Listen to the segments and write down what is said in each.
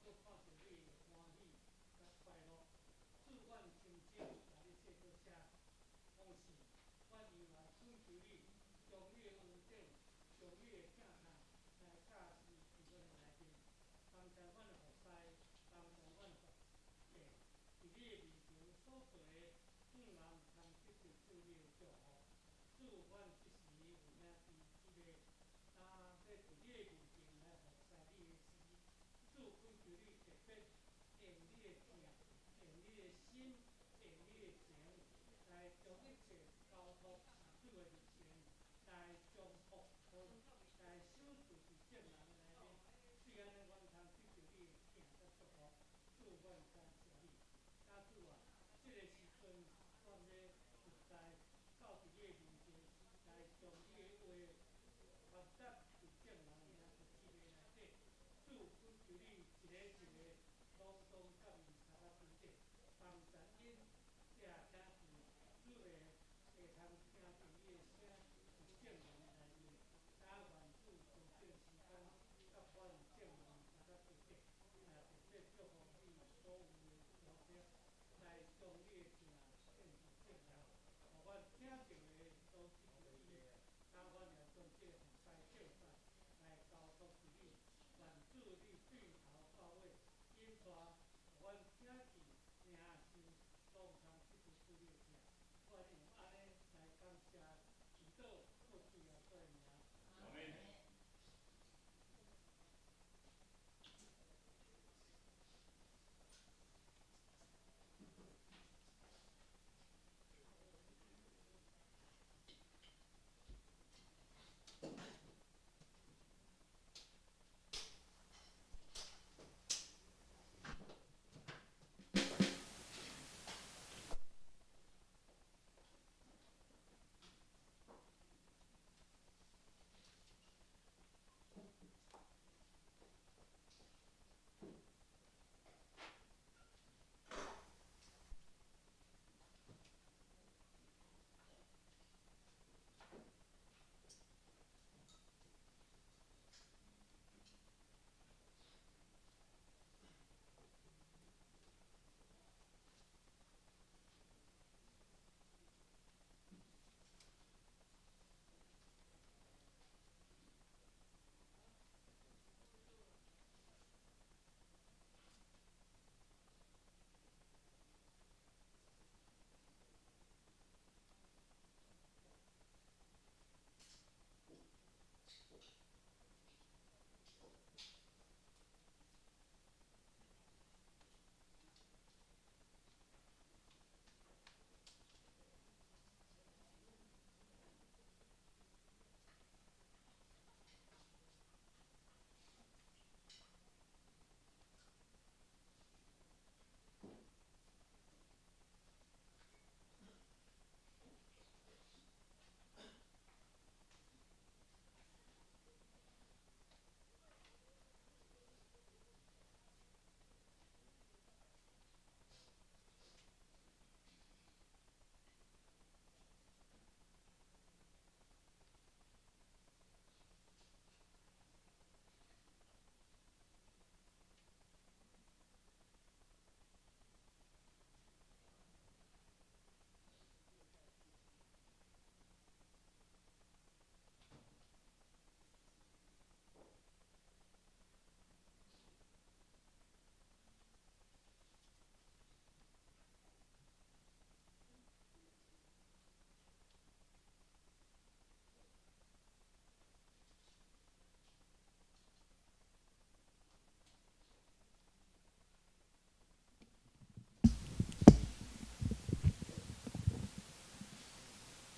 閣看著你的歡喜佮快樂。主，阮親手共你說多謝。同時，阮猶來懇求你，將你的恩典、將你的疼痛來加持佇阮的內面，幫助阮的服侍，幫助阮的服侍，佇你的面前所做的，向人通得著主你的祝福。主，阮這時有兄弟姊妹，欲佇你的面前來服侍你的時，主，懇求你特別用你的疼、用你的心、用你的情，來將一切交託佇主的面前，來將福分來賞賜佇眾人的內面，使按呢阮通得著你的疼佮祝福。主，阮感謝你。啊，主啊，這个時陣，阮欲實在到佇你的面前，來將你的話傳達佇眾人兄弟姊妹內底。主，懇求你一个一个攏總佮𪜶頭殼頂底，幫助𪜶遮聽見主話，會通聽見你的聲佇眾人的內面。啊，願主將這個時間佮阮眾人頭殼頂底，也特別祝福你所有的組織，來將你的疼獻予眾人，予阮聽著的都得著伊。啊，阮也將這個服侍敬拜來交託予你，願主你對頭到尾引帶，予阮聽見領受，攏通得著主你的疼。阮用按呢來感謝祈禱，靠主耶穌的名。阿們。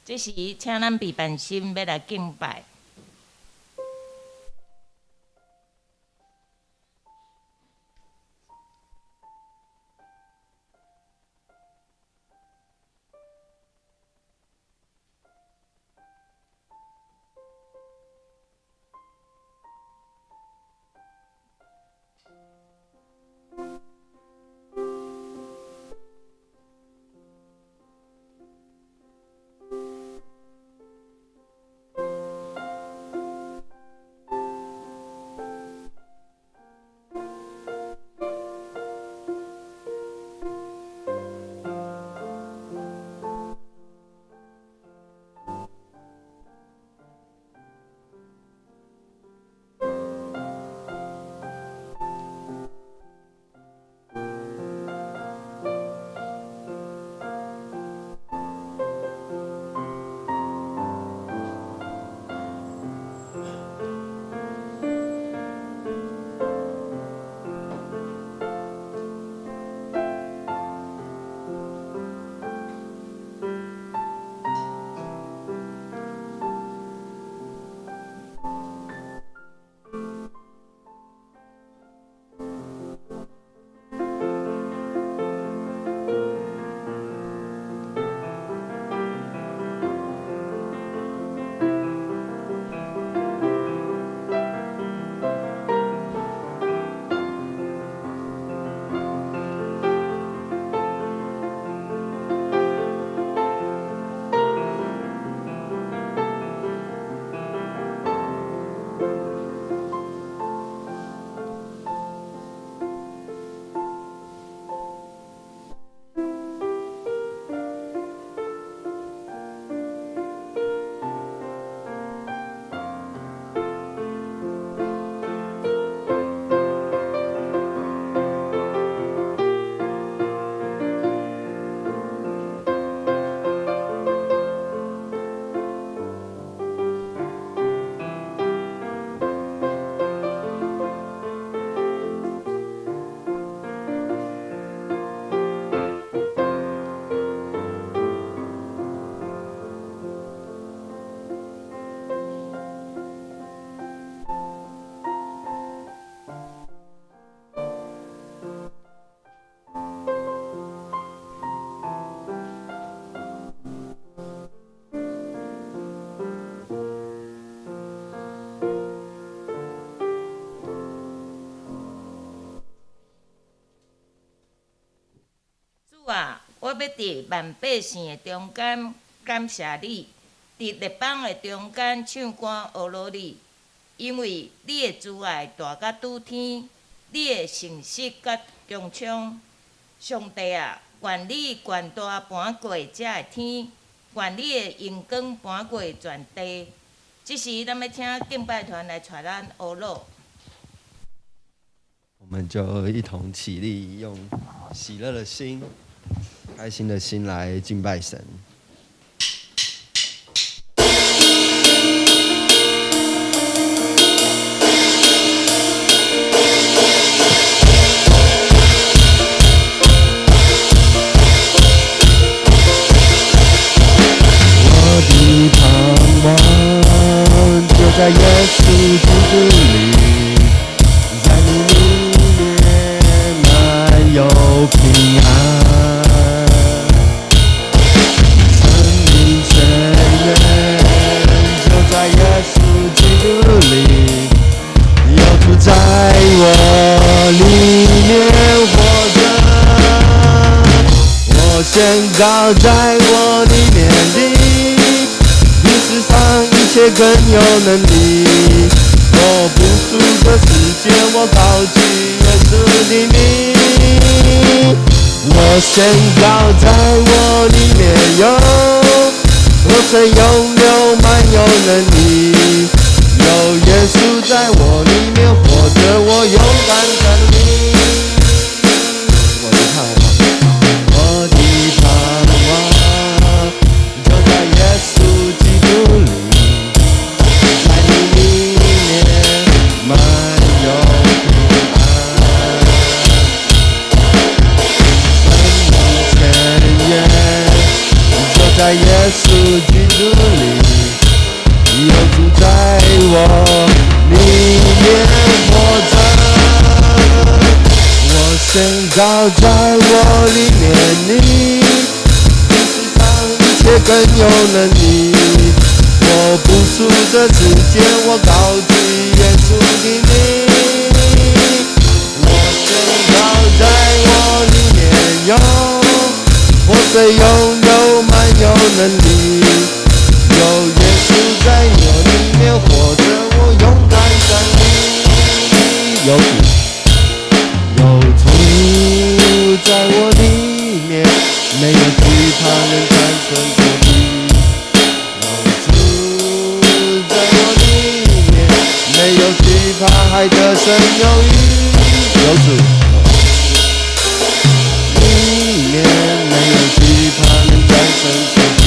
這時，請咱備辦心，欲來敬拜。欲佇萬百姓的中間感謝你，佇列邦的中間唱歌呵咾你，因為你的慈愛大甲拄天，你的誠實甲穹蒼。上帝啊，願你權大盤過遮的天，願你的榮光盤過全地。這時，咱欲請敬拜團來帶咱呵咾。我們就一同起立，用喜樂的心、開心的心來敬拜神。我的盼望就在耶穌基督裡，在你裡面滿有平安。生命泉源就在耶穌基督裡，有主在我裡面活著。我宣告在我裡面的，比世上一切更有能力。我不輸這世界，我高舉耶穌的名。我宣告在我裡面有，活水湧流滿有能力。有耶穌在我裡面活著，我勇敢站立。我的盼望，我的盼望就在耶穌基督裡，在你裡面滿有平安。生命泉源就在耶穌基督裡，有主在我裡面活著。我宣告在我裡面你，比世上一切更有能力。我不輸這世界，我高舉耶穌的名。我宣告在我裡面有活水湧流滿有能力。有耶穌在我裡面活著，我勇敢站立。有主，有主在我裡面，沒有懼怕能戰勝仇敵。有主在我裡面，沒有懼怕還得勝有餘。有主裡面沒有懼怕能戰勝仇敵。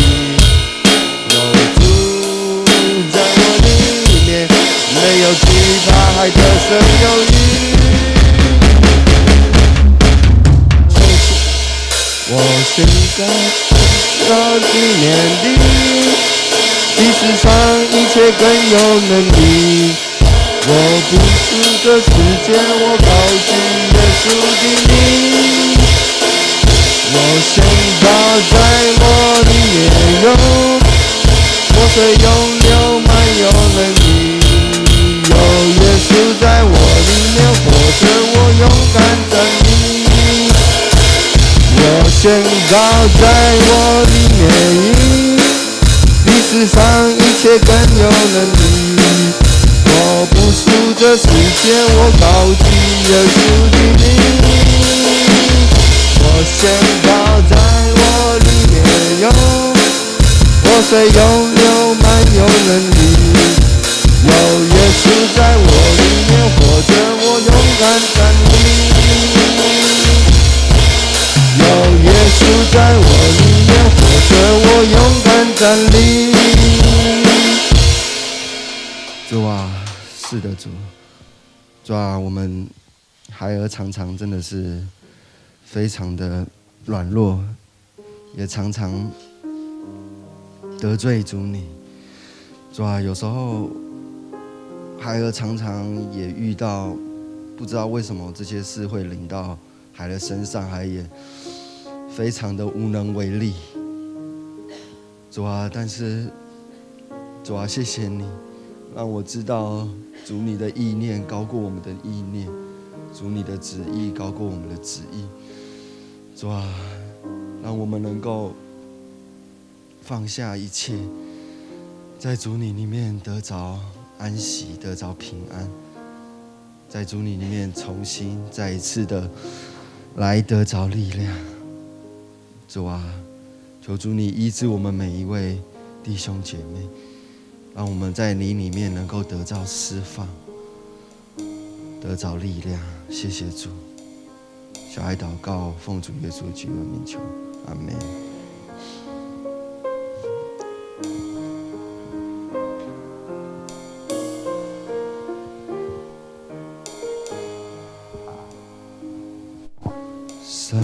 有主在我裡面，沒有懼怕還得勝有餘。我宣告我裡面的，比世上一切更有能力。我不輸這世界，我高舉耶穌的名。我宣告在我裡面有活水湧流滿有能力。有耶穌在我裡面活著，我勇敢站立。我宣告在我裡面，比世上一切更有能力。我不輸這世界，我高舉耶穌的名。我宣告在我裡面有活水湧流滿有能力。有耶穌在我裡面活著，我勇敢站立。有耶穌在我裡面活著，我勇敢站立。主啊，是的，主，主啊，我們孩兒常常真的是非常的軟弱，也常常得罪主你。主啊，有時候孩兒常常也遇到，不知道為什麼這些事會臨到孩兒身上，孩兒也非常的無能為力。主啊，但是主啊，謝謝你讓我知道主你的意念高過我們的意念，主你的旨意高過我們的旨意。主啊，讓我們能夠放下一切，在主你裡面得著安息，得著平安，在主你裡面重新再一次的來得著力量。主啊，求主你醫治我們每一位弟兄姐妹，讓我們在你裡面能夠得到釋放，得著力量。謝謝主。小孩禱告，奉主耶穌基督的名求，阿門。神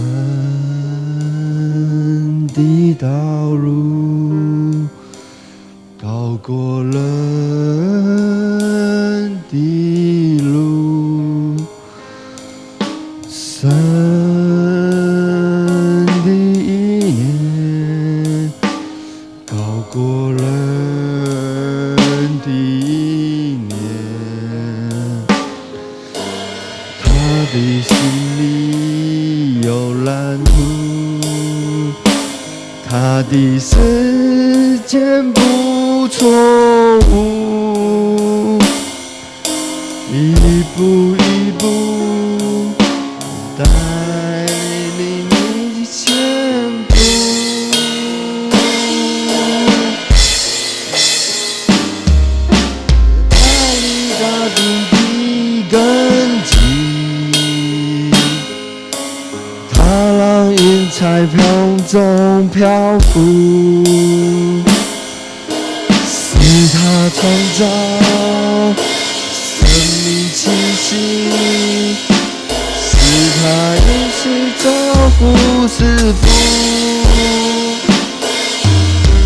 的道路高過人的路，神的意念高過人的意念，他的心裡有藍圖，他的時間不錯誤，一步一步帶領你前途。他立大地的根基，他讓雲彩空中飄浮，是他創造生命氣息，是他應許造福賜福，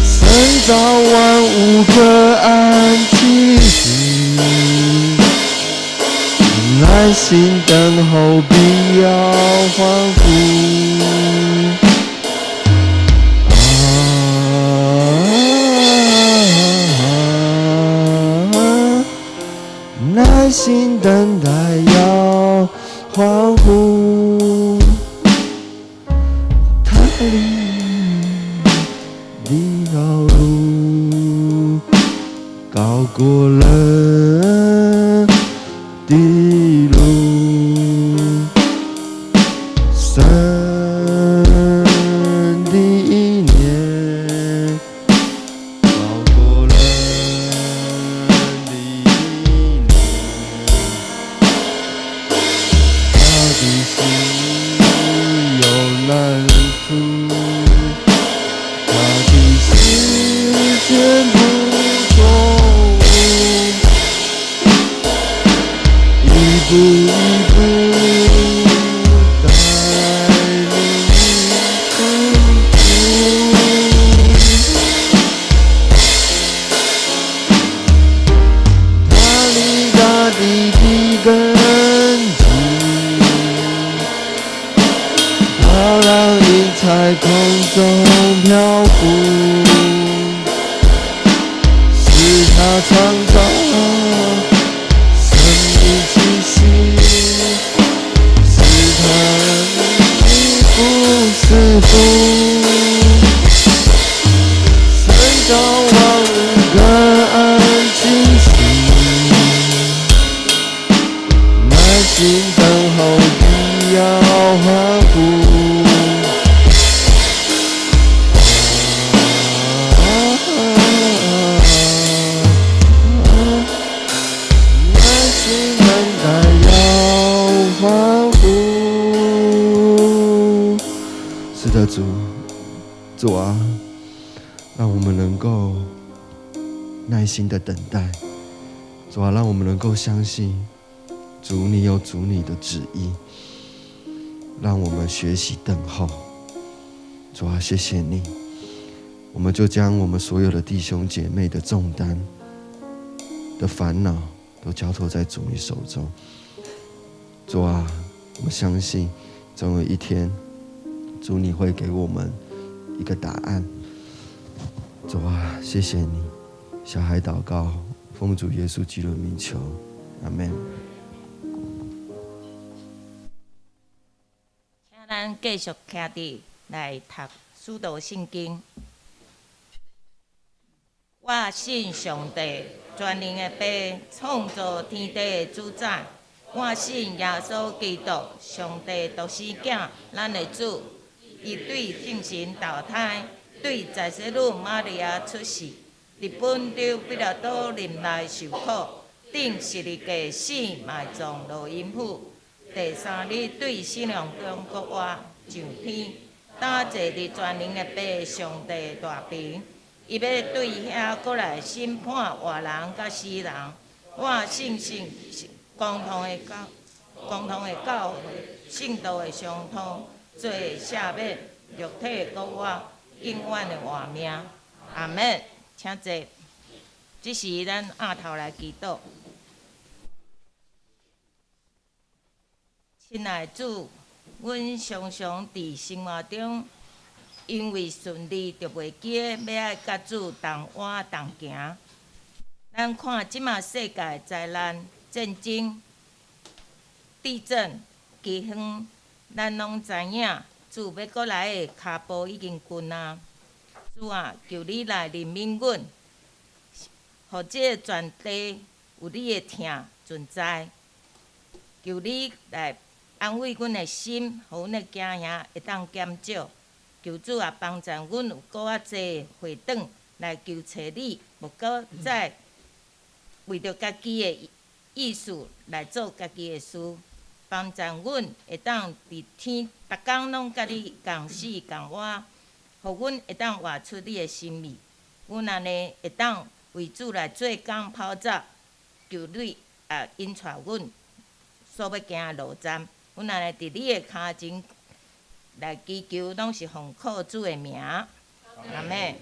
神造萬物各按其時，耐心等候，必要歡呼。啊，耐心等待，要歡呼。他的道路高過人的路，神的意念高過人的意念，他的心裡有藍圖，他的時間不錯誤，一步一步帶領你前途。他立大地的根基，他讓雲彩空中飄浮，是他創造生命氣息，是他祝福賜福，神造萬物各按其時，耐心等候，必要歡呼。耐心等待，要歡呼。是的，主，主啊，讓我們能夠耐心的等待。主啊，讓我們能夠相信，主你有主你的旨意，讓我們學習等候。主啊，謝謝你，我們就將我們所有的弟兄姐妹的重擔、的煩惱都交託在主你手中。主啊，我們相信總有一天，主你會給我們一個答案。主啊，謝謝你，小孩禱告，奉主耶穌基督的名求，阿門。請咱繼續徛佇來讀使徒信經。我信上帝，全能的父，創造天地的主宰。我信耶穌基督，上帝獨生囝，咱的主。伊對聖神投胎，對在洗女瑪利亞出世，佇本丟彼拉多忍耐受苦，釘十字架死埋葬落陰府。第三日對死人中復活上天，搭坐佇全能的父上帝大爿。伊欲對遐閣來審判活人佮死人。我信聖共同的教，共同的教會，聖徒的相通，罪赦免，肉體復活，永遠的活命。阿門。請坐。這時咱徛頭來祈禱。親愛的主，阮常常佇生活中，因為順利就袂記得欲愛佮主同活同行。咱看這馬世界災難、戰爭、地震、饑荒，咱攏知影，主欲閣來的跤步已經近啊！主啊，求你來憐憫阮，予這个全地有你的疼存在。求你來安慰阮的心，予阮的驚惶會當減少。求主啊，幫助阮有閣較濟回轉來求揣你，無閣再為著家己的意思來做家己的事。幫助阮會當佇天，逐工攏佮你仝死仝活，予阮會當活出你的心意。阮按呢會當為主來做工跑走，求你啊引帶阮所欲行的路站。阮按呢佇你的跤前來祈求，攏是奉靠主的名。阿們。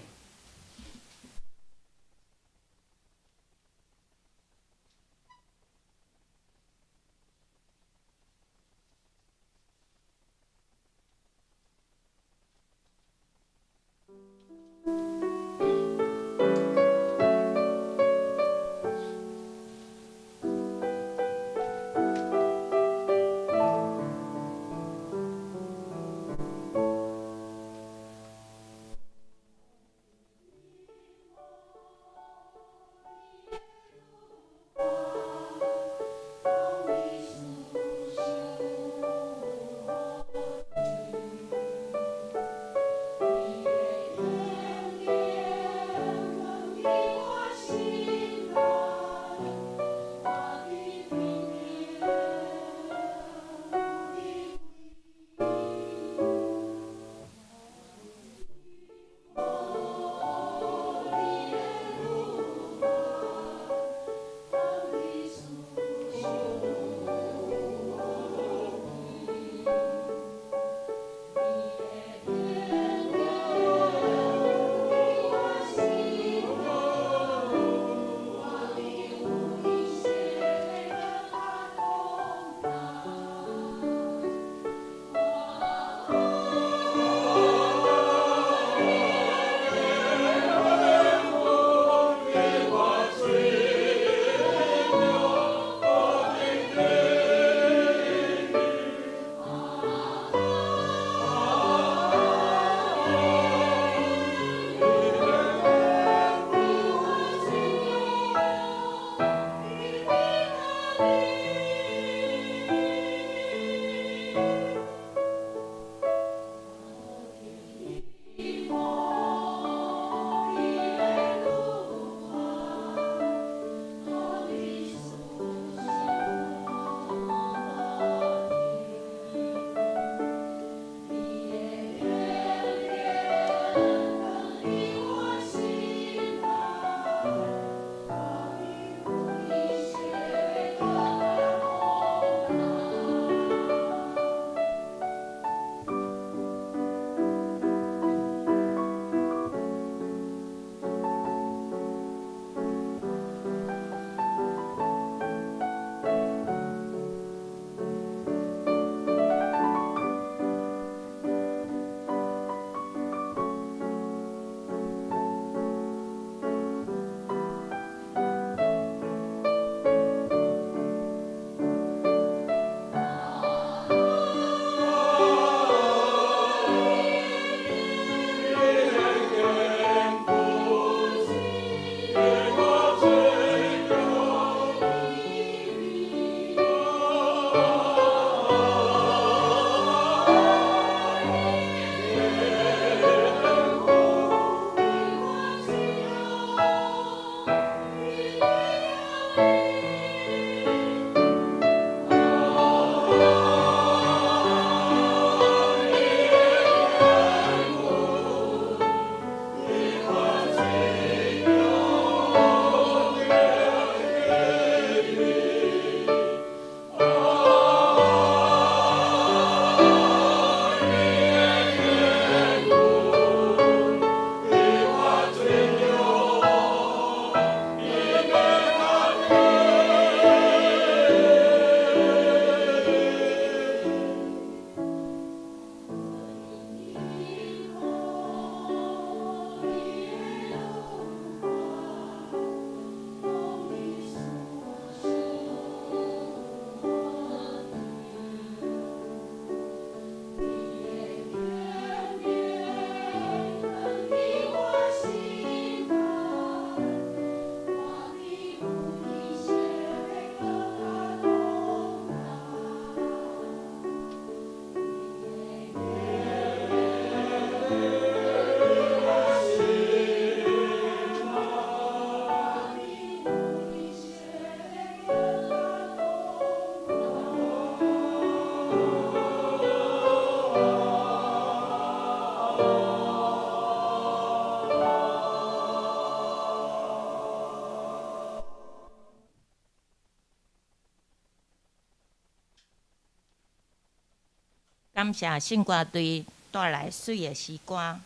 感謝聖歌隊帶來媠的詩歌。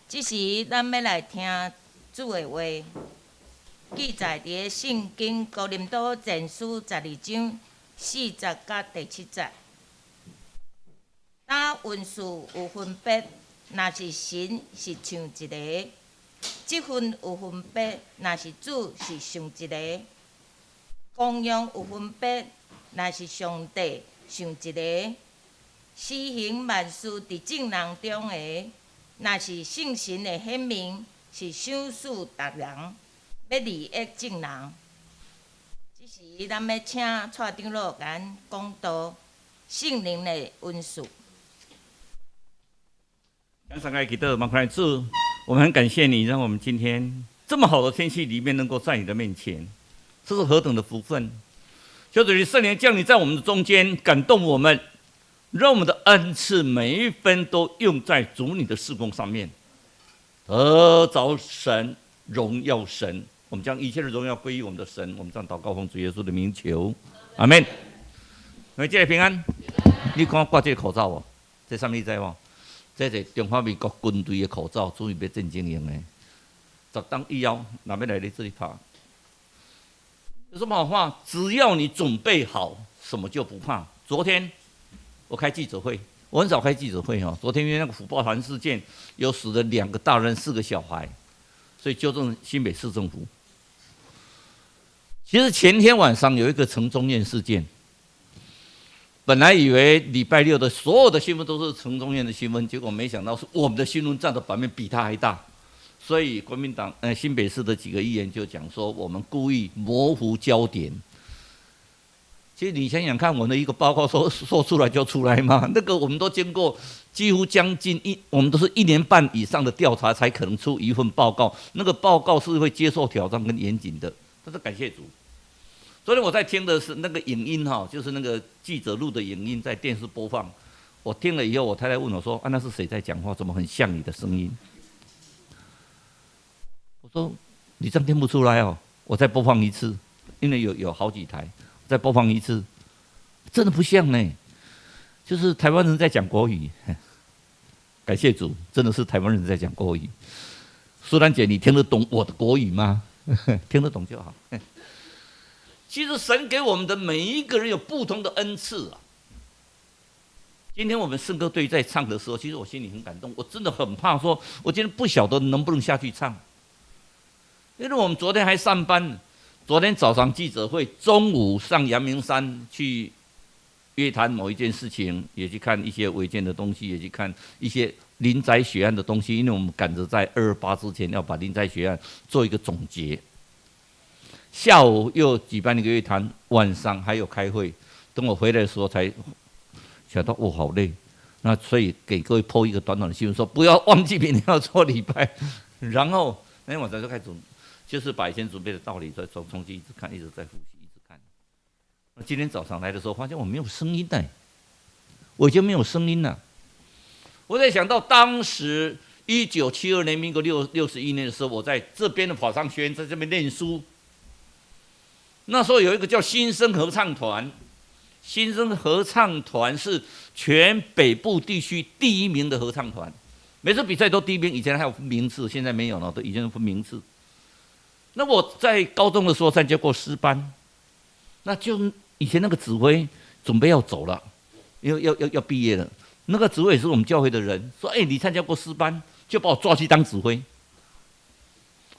這時，咱欲來聽主的話，記載佇个聖經哥林多前書12章4節佮第7節。當恩賜有分別，若是神是像一个；職分有分別，若是主是像一个；功用有分別，若是上帝像一个；施行萬事佇眾人中的，若是聖神的顯明，是賞賜逐人，欲利益眾人。這時，咱欲請蔡長老共咱講道聖靈的恩賜。上來祈禱，趕快主，我們很感謝你，讓我們今天這麼好的天氣裡面能夠在你的面前，這是何等的福分！求主你聖靈降臨在我們的中間，感動我們，讓我們的恩賜每一分都用在主你的事工上面，得著神，榮耀神。我們將一切的榮耀歸於我們的神。我們這樣禱告，奉主耶穌的名求，阿門。來，這個平安，你看我掛這個口罩無？這啥物你知無？這是中華民國軍隊的口罩，準備欲戰爭用的。10冬以後，若欲來你這裡拍，有什麼好怕？只要你準備好，什麼就不怕。昨天我開記者會，我很少開記者會哦。昨天因為那個虎豹潭事件，有死了兩個大人、四個小孩，所以糾正新北市政府。其實前天晚上有一個陳宗彥事件。本來以為禮拜六的所有的新聞都是陳宗彥的新聞，結果沒想到是我們的新聞佔的版面比他還大，所以國民黨新北市的幾個議員就講說，我們故意模糊焦點。其實你想想看，我們的一個報告說說出來就出來嗎？那個我們都經過幾乎將近一，我們都是一年半以上的調查才可能出一份報告，那個報告是會接受挑戰跟嚴謹的。但是感謝主。昨天我在聽的是那個影音哈，就是那個記者錄的影音在電視播放。我聽了以後，我太太問我說：“啊，那是誰在講話？怎麼很像你的聲音？”我說：“你這樣聽不出來哦。”我再播放一次，因為有好幾台，再播放一次，真的不像呢，就是台灣人在講國語。感謝主，真的是台灣人在講國語。蘇蘭姐，你聽得懂我的國語嗎？聽得懂就好。其實神給我們的每一個人有不同的恩賜啊。今天我們聖歌隊在唱的時候，其實我心裡很感動。我真的很怕說，我今天不曉得能不能下去唱，因為我們昨天還上班，昨天早上記者會，中午上陽明山去約談某一件事情，也去看一些違建的東西，也去看一些林宅血案的東西，因為我們趕着在228之前要把林宅血案做一個總結。下午又舉辦一個約談，晚上還有開會。等我回來的時候才想到，我好累。那所以給各位 po 一個短短的新聞，說不要忘記明天要做禮拜。然後那天晚上就開始，就是把以前準備的道理再重新一直看，一直在複習，一直看。那今天早上來的時候，發現我沒有聲音呢，我已經沒有聲音了。我在想到當時1972年，民國61年的時候，我在這邊的法商學院在這邊念書。那時候有一個叫新生合唱團，新生合唱團是全北部地區第一名的合唱團，每次比賽都第一名。以前還有分名次，現在沒有了，都以前分名次。那我在高中的時候參加過詩班，那就以前那個指揮準備要走了，因為要畢業了。那個指揮也是我們教會的人，說：“哎，你參加過詩班，就把我抓去當指揮。”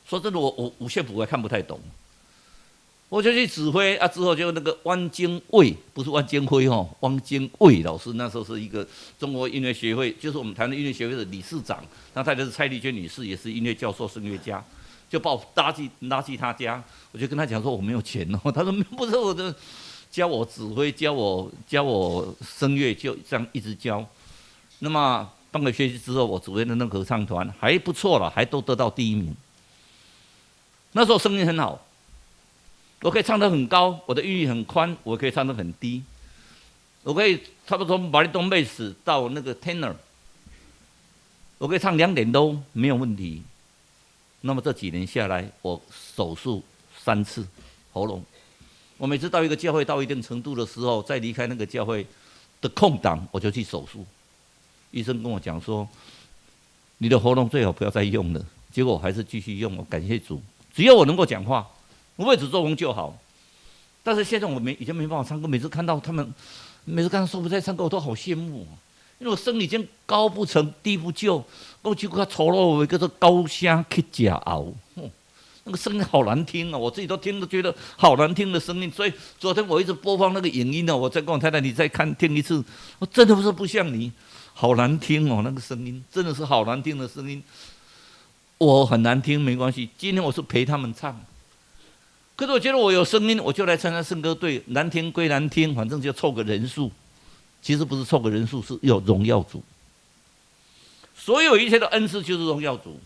說真的，我五線譜我還看不太懂。我就去指揮啊，之後就那個汪精衛，不是汪精輝哦，汪精衛老師那時候是一個中國音樂學會，就是我們台灣音樂學會的理事長。那太太是蔡麗娟女士，也是音樂教授、聲樂家，就把我拉去他家，我就跟他講說我沒有錢哦，他說不是我的，教我指揮，教我聲樂，就這樣一直教。那麼半個學期之後，我指揮的那個合唱團還不錯了，還都得到第一名。那時候聲音很好。我可以唱得很高，我的音域很寬，我可以唱得很低，我可以差不多從 baritone bass 到那個 tenor，我可以唱兩點都沒有問題。那麼這幾年下來，我手術三次喉嚨。我每次到一個教會到一定程度的時候，再離開那個教會的空檔，我就去手術。医生跟我讲说，你的喉咙最好不要再用了。结果我还是继续用，我感谢主，只要我能够讲话，我为主做工就好。但是现在我没已经没办法唱歌，每次看到他们，每次看到说不在唱歌，我都好羡慕，因为我声已经高不成低不就，讲句较粗鲁话叫做高声乞食喉，那个声音好难听哦，我自己都听都觉得好难听的声音。所以昨天我一直播放那个影音呢，我再跟我太太你再看听一次，我真的不是不像你，好难听哦，那个声音真的是好难听的声音。我很难听没关系，今天我是陪他们唱。可是我觉得我有声音，我就来参加圣歌队。难听归难听，反正就凑个人数。其实不是凑个人数，是要荣耀主。所有一切的恩赐就是荣耀主，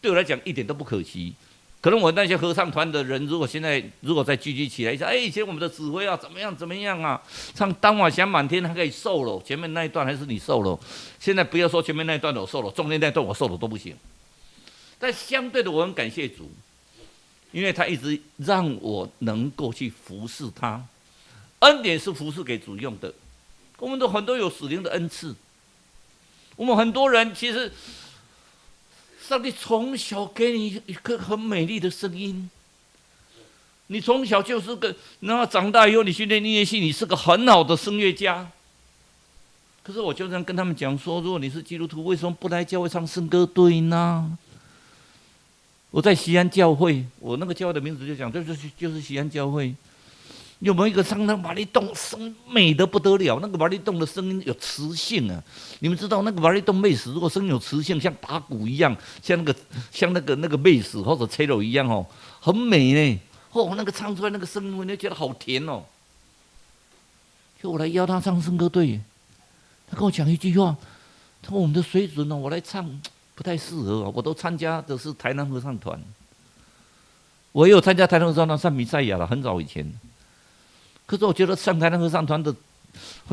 对我来讲一点都不可惜。可能我那些合唱团的人，如果现在如果再聚集起来一下，哎，以前我们的指挥啊，怎么样怎么样啊？唱《当晚霞满天》还可以 solo，前面那一段还是你 solo。现在不要说前面那一段我 solo，中间那段我 solo 都不行。但相对的，我很感谢主，因为他一直让我能够去服侍他。恩典是服侍给主用的，我们都很多有属灵的恩赐。我们很多人其实，上帝从小给你一个很美丽的声音，你从小就是个，然后长大以后你训练音乐系，你是个很好的声乐家。可是我就这样跟他们讲说，如果你是基督徒，为什么不来教会唱圣歌队呢？我在西安教会，我那个教会的名字就讲，就是西安教会。有没有一个唱那巴里东声美得不得了？那个巴里东的声音有磁性啊！你们知道那个巴里东贝斯，如果声音有磁性，像打鼓一样，像那个贝斯或者 cello 一样哦，很美呢。哦，那个唱出来那个声音，我就觉得好甜哦。就我来邀他唱圣歌队，他跟我讲一句话，他说我们的水准呢，我来唱不太适合。我都参加的是台南合唱团，我也有参加台南合唱团唱弥赛亚了，很早以前。可是我觉得唱台南合唱团的，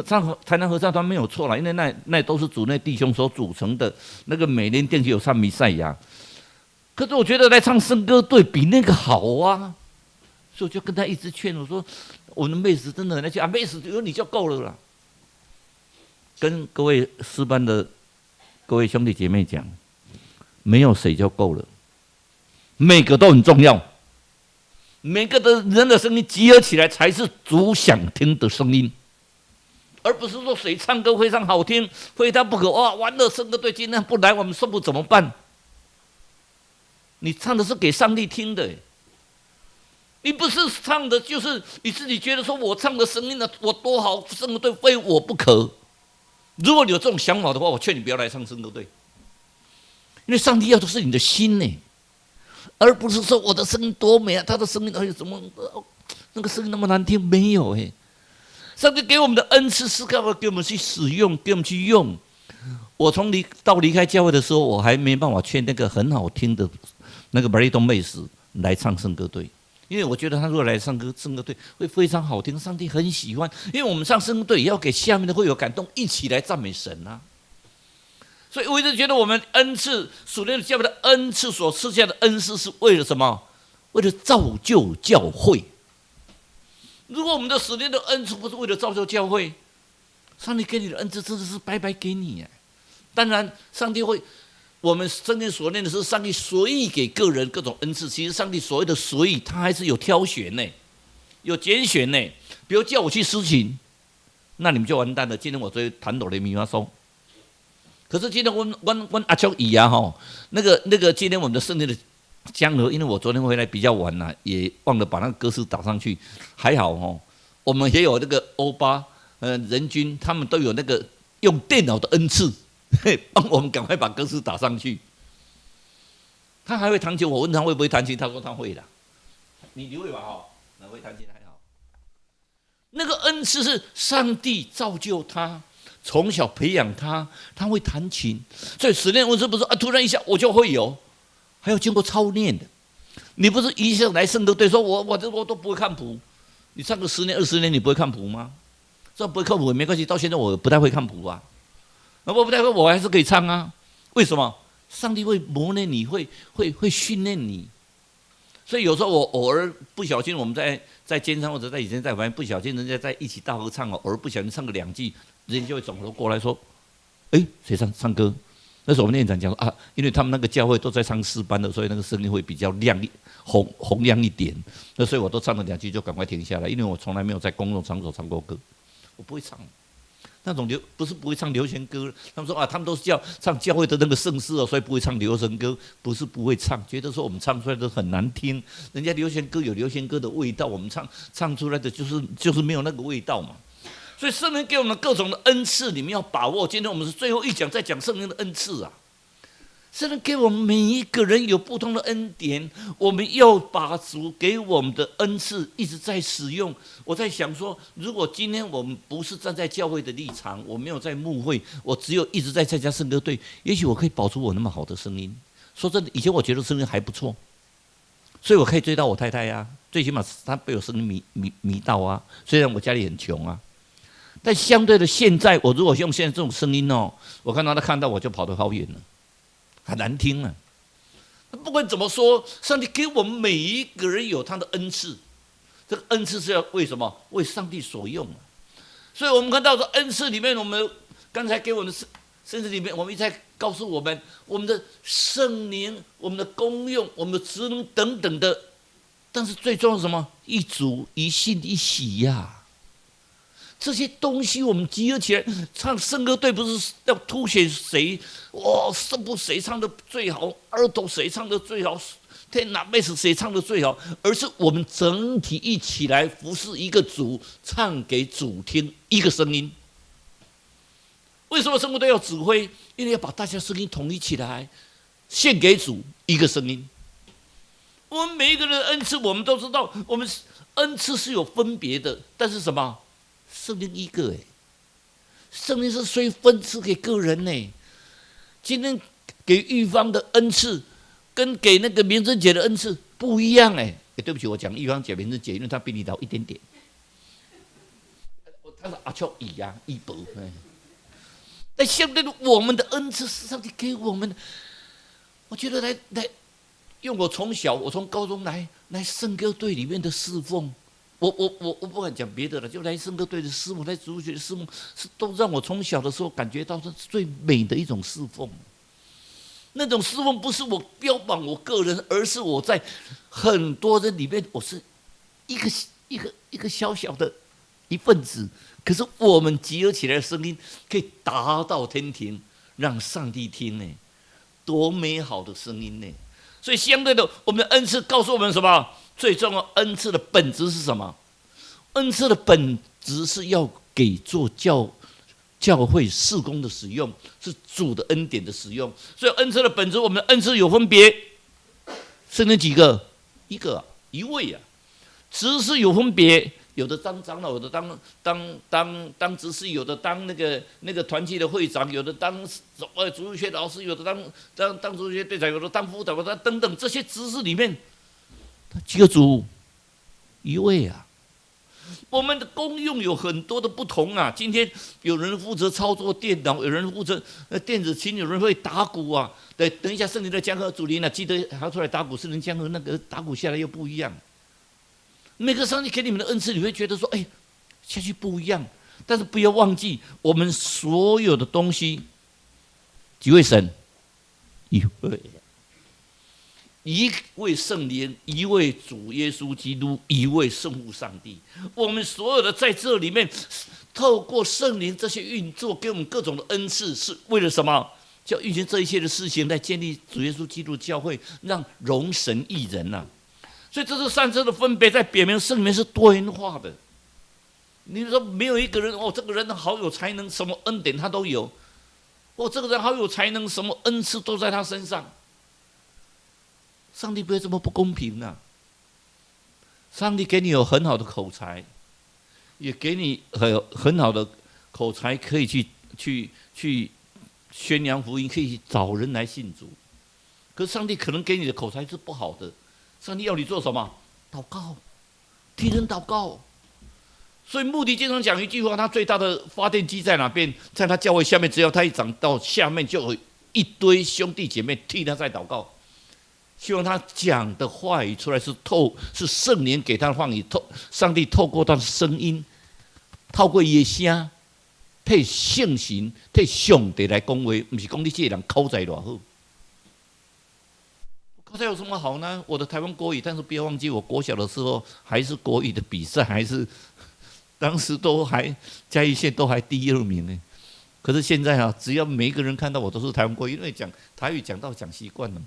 唱台南合唱团没有错了，因为那都是主内弟兄所组成的，那个每年定期有唱弥赛亚。可是我觉得来唱圣歌队比那个好啊，所以我就跟他一直劝我说，我们妹子真的那些啊，妹子有你就够了啦。跟各位诗班的各位兄弟姐妹讲，没有谁就够了，每个都很重要。每个的人的声音集合起来，才是主想听的声音，而不是说谁唱歌非常好听，非他不可。哇，完了，圣歌队今天不来，我们圣不怎么办？你唱的是给上帝听的，你不是唱的，就是你自己觉得说我唱的声音呢，我多好，圣歌队非我不可。如果你有这种想法的话，我劝你不要来唱圣歌队，因为上帝要的是你的心呢。而不是说我的声音多美啊，他的声音哎呦怎么那个声音那么难听？没有哎，上帝给我们的恩赐是干嘛？给我们去使用，给我们去用。我从离开教会的时候，我还没办法劝那个很好听的那个 baritone bass 来唱圣歌队，因为我觉得他如果来唱歌圣歌队会非常好听，上帝很喜欢。因为我们唱圣歌队也要给下面的会有感动，一起来赞美神啊。所以我一直觉得，我们恩赐属灵的教会的恩赐所赐下的恩赐是为了什么？为了造就教会。如果我们的属灵的恩赐不是为了造就教会，上帝给你的恩赐真的是白白给你哎。当然，上帝会，我们圣经所念的是上帝随意给个人各种恩赐。其实上帝所谓的随意，他还是有挑选呢，有拣选呢。比如叫我去司琴，那你们就完蛋了。今天我只会弹哆来咪发嗦。可是今天阮阿秋姨啊吼，那个今天我们的圣经的江河，因为我昨天回来比较晚了，也忘了把那个歌词打上去。还好吼，我们也有那个欧巴，人均他们都有那个用电脑的恩赐，帮我们赶快把歌词打上去。他还会弹琴，我问他会不会弹琴，他说他会的。你会吧？哈，那会弹琴还好。那个恩赐是上帝造就他。从小培养他，他会弹琴，所以属灵恩赐不是啊，突然一下我就会有，还要经过操练的。你不是一下来圣歌队说我这我都不会看谱，你唱个10年20年你不会看谱吗？这不会看谱也没关系，到现在我不太会看谱啊，那我不太会，我还是可以唱啊。为什么？上帝会磨练你，会训练你。所以有时候我偶尔不小心，我们在街上或者在以前在外面不小心，人家在一起大合唱哦，偶尔不小心唱个两句，人家就会转头过来说：“哎，谁唱唱歌？那时候我们院长讲说啊，因为他们那个教会都在唱诗班的，所以那个声音会比较亮一洪洪亮一点。那所以我都唱了两句就赶快停下来，因为我从来没有在公众场所唱过歌，我不会唱。那种流不是不会唱流行歌，他们说啊，他们都是叫唱教会的那个圣诗哦，所以不会唱流行歌，不是不会唱，觉得说我们唱出来的很难听，人家流行歌有流行歌的味道，我们唱出来的就是没有那个味道嘛。所以圣灵给我们各种的恩赐，你们要把握。今天我们是最后一讲，在讲圣灵的恩赐啊。圣灵给我们每一个人有不同的恩典，我们要把主给我们的恩赐一直在使用。我在想说，如果今天我们不是站在教会的立场，我没有在牧会，我只有一直在参加圣歌队，也许我可以保持我那么好的声音。说真的，以前我觉得声音还不错，所以我可以追到我太太呀，最起码她被我声音迷到啊。虽然我家里很穷啊，但相对的，现在我如果用现在这种声音哦，我看到他看到我就跑得好远了。很难听啊！不管怎么说，上帝给我们每一个人有他的恩赐，这个恩赐是要为什么？为上帝所用啊！所以我们看到说恩赐里面，我们刚才给我们的圣经里面，我们一再告诉我们，我们的圣灵、我们的功用、我们的职能等等的，但是最重要是什么？一主、一信、一洗呀。这些东西我们集合起来唱圣歌队，不是要凸显谁哇，圣部谁唱的最好，二头谁唱的最好，天哪，贝斯谁唱的最好，而是我们整体一起来服侍一个主，唱给主听一个声音。为什么圣歌队要指挥？因为要把大家声音统一起来，献给主一个声音。我们每一个人的恩赐，我们都知道，我们恩赐是有分别的，但是什么？圣灵一个哎，圣灵是随分赐给个人呢。今天给玉芳的恩赐，跟给那个明珍姐的恩赐不一样哎。哎，对不起，我讲玉芳姐、明珍姐，因为她比你老一点点。他是阿俏姨呀，姨伯。但相对的，我们的恩赐是上帝给我们的。我觉得来，用我从小，我从高中来圣歌队里面的侍奉。我不敢讲别的了，就来圣歌队的侍奉，来主日学的侍奉，是都让我从小的时候感觉到是最美的一种侍奉。那种侍奉不是我标榜我个人，而是我在很多人里面，我是一个小小的一份子。可是我们集合起来的声音，可以达到天庭，让上帝听呢，多美好的声音呢！所以相对的，我们的恩赐告诉我们什么？最重要，恩赐的本质是什么？恩赐的本质是要给做教会事工的使用，是主的恩典的使用。所以恩赐的本质，我们的恩赐有分别，圣灵几个？一个，一位啊。职事有分别，有的当长老，有的当执事，有的当那个团契的会长，有的当主日学老师，有的当主日学队长，有的当辅导，有的等等这些职事里面。几个主，一位啊。我们的功用有很多的不同啊。今天有人负责操作电脑，有人负责电子琴，有人会打鼓啊。对，等一下圣灵的江河主灵呢，记得还要出来打鼓。圣灵江河那个打鼓下来又不一样。每个上帝给你们的恩赐，你会觉得说，哎，下去不一样。但是不要忘记，我们所有的东西，几位神，一位。一位圣灵，一位主耶稣基督，一位圣父上帝。我们所有的在这里面，透过圣灵这些运作，给我们各种的恩赐，是为了什么？叫运行这一切的事情，来建立主耶稣基督教会，让荣神益人呐。所以这是三者的分别，在表明圣灵是多元化的。你说没有一个人哦，这个人好有才能，什么恩典他都有。哦，这个人好有才能，什么恩赐都在他身上。上帝不会这么不公平啊！上帝给你有很好的口才，也给你很好的口才，可以去宣扬福音，可以找人来信主。可是上帝可能给你的口才是不好的，上帝要你做什么？祷告，替人祷告。所以穆迪经常讲一句话，他最大的发电机在哪边？在他教会下面，只要他一讲道，下面就有一堆兄弟姐妹替他在祷告。希望他讲的话语出来是圣灵给他的话语，上帝透过他的声音，透过伊的声，替聖神、替上帝來講話，毋是講你這個人口才偌好。口才有什麼好呢？我的台灣國語，但是不要忘記，我國小的時候還是國語的比賽，還是當時都還嘉義縣都還第二名呢。可是現在啊，只要每一個人看到我都是台灣國語，因為講台語講到講習慣了嘛。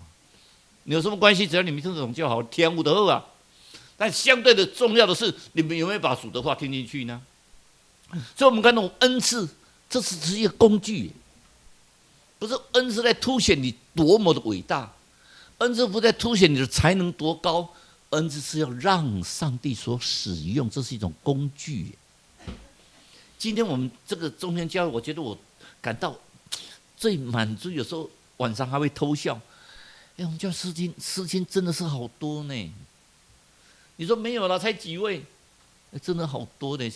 你有什麼關係？只要你們聽得懂就好，聽有就好啊。但相對的重要的是，你們有沒有把主的話聽進去呢？所以，我們看到恩賜，這是只是一個工具，不是恩賜在凸顯你多麼的偉大，恩賜不在凸顯你的才能多高，恩賜是要讓上帝所使用，這是一種工具。今天我們這個中天教會，我覺得我感到最滿足，有時候晚上還會偷笑。哎，我們教司琴，司琴真的是好多呢。你說沒有了，才幾位，真的好多呢。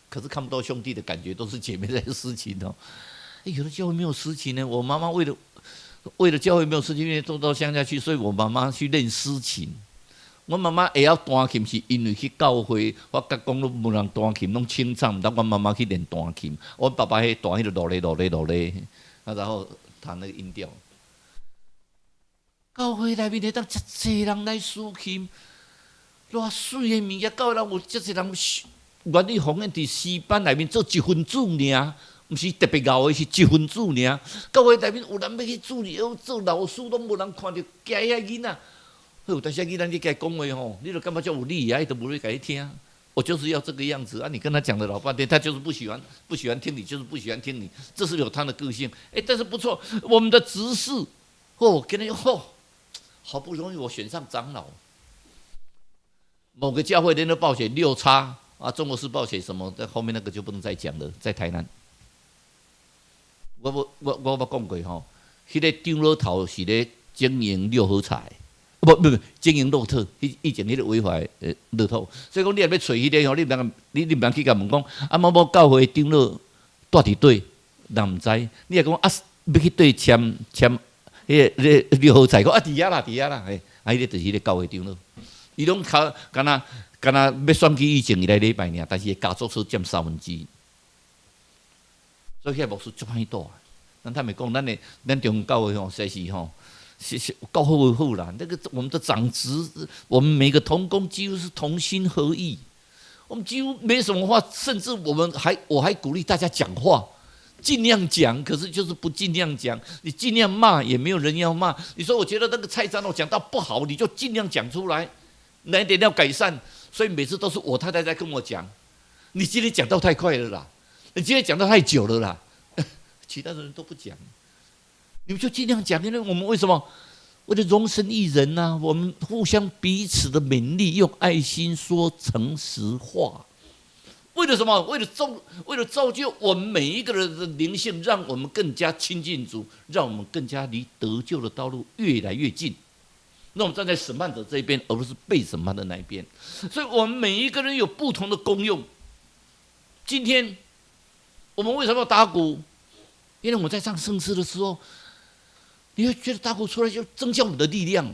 可是看不到兄弟的感覺，都是姐妹在司琴哦。有的教會沒有司琴呢。我媽媽為了教會沒有司琴，因為都到鄉下去，所以我媽媽去練司琴。我媽媽會曉彈琴，是因為去教會，發覺講攏無人彈琴，攏清唱，毋阮媽媽去練彈琴。我爸爸彼彈彼個囉咧囉咧囉咧，啊，然後彈那個音調。教會內面會當遮濟人來司琴，偌媠的物件，教會人有遮濟人願意奉獻佇詩班內面做一分子爾，毋是特別𠢕的，是一分子爾。教會內面有人欲去主日做老師，攏無人看著，驚遐囡仔。好，但是囡仔你共伊講話吼，你就感覺足有理啊，伊都無咧共你聽。我就是要這個樣子啊！你跟他講了老半天，他就是不喜歡，不喜歡聽你，就是不喜歡聽你，這是有他的個性。哎，但是不錯，我們的執事哦，跟你哦，好不容易我選上長老，某個教會連都報寫六叉啊，中國時報寫什麼？在後面那個就不能再講了，在台南。我無講過吼，彼個長老頭是咧經營六合彩。不不不，經營樂透，以前彼個違法樂透，所以講你若欲揣彼個吼，你毋通去共問講，啊某某教會長老蹛佇佗，人毋知。你若講啊，欲去佗簽簽彼個六合彩，講啊佇遐啦佇遐啦，嘿，啊彼個就是彼個教會長老，伊攏較敢若敢若欲選舉以前伊來禮拜爾，但是伊家族數佔三分之一，所以遐牧師足歹帶。咱坦白講，咱的咱中教會吼，實在是吼。是夠好好啦，那個我們的長執，我們每個同工幾乎是同心合意，我們幾乎沒什麼話，甚至我還鼓勵大家講話，盡量講，可是就是不盡量講，你盡量罵也沒有人要罵。你說我覺得那個蔡長老講到不好，你就盡量講出來，哪一點要改善。所以每次都是我太太在跟我講，你今天講到太快了啦，你今天講到太久了啦，其他的人都不講。你們就盡量講，因為我們為什麼？為了榮神益人吶，我們互相彼此的勉勵，用愛心說誠實話。為了什麼？為了造就我們每一個人的靈性，讓我們更加親近主，讓我們更加離得救的道路越來越近。那我們站在審判者這一邊，而不是被審判的那一邊。所以，我們每一個人有不同的功用。今天我們為什麼要打鼓？因為我們在唱聖詩的時候，你會覺得打鼓出來就增加我們的力量，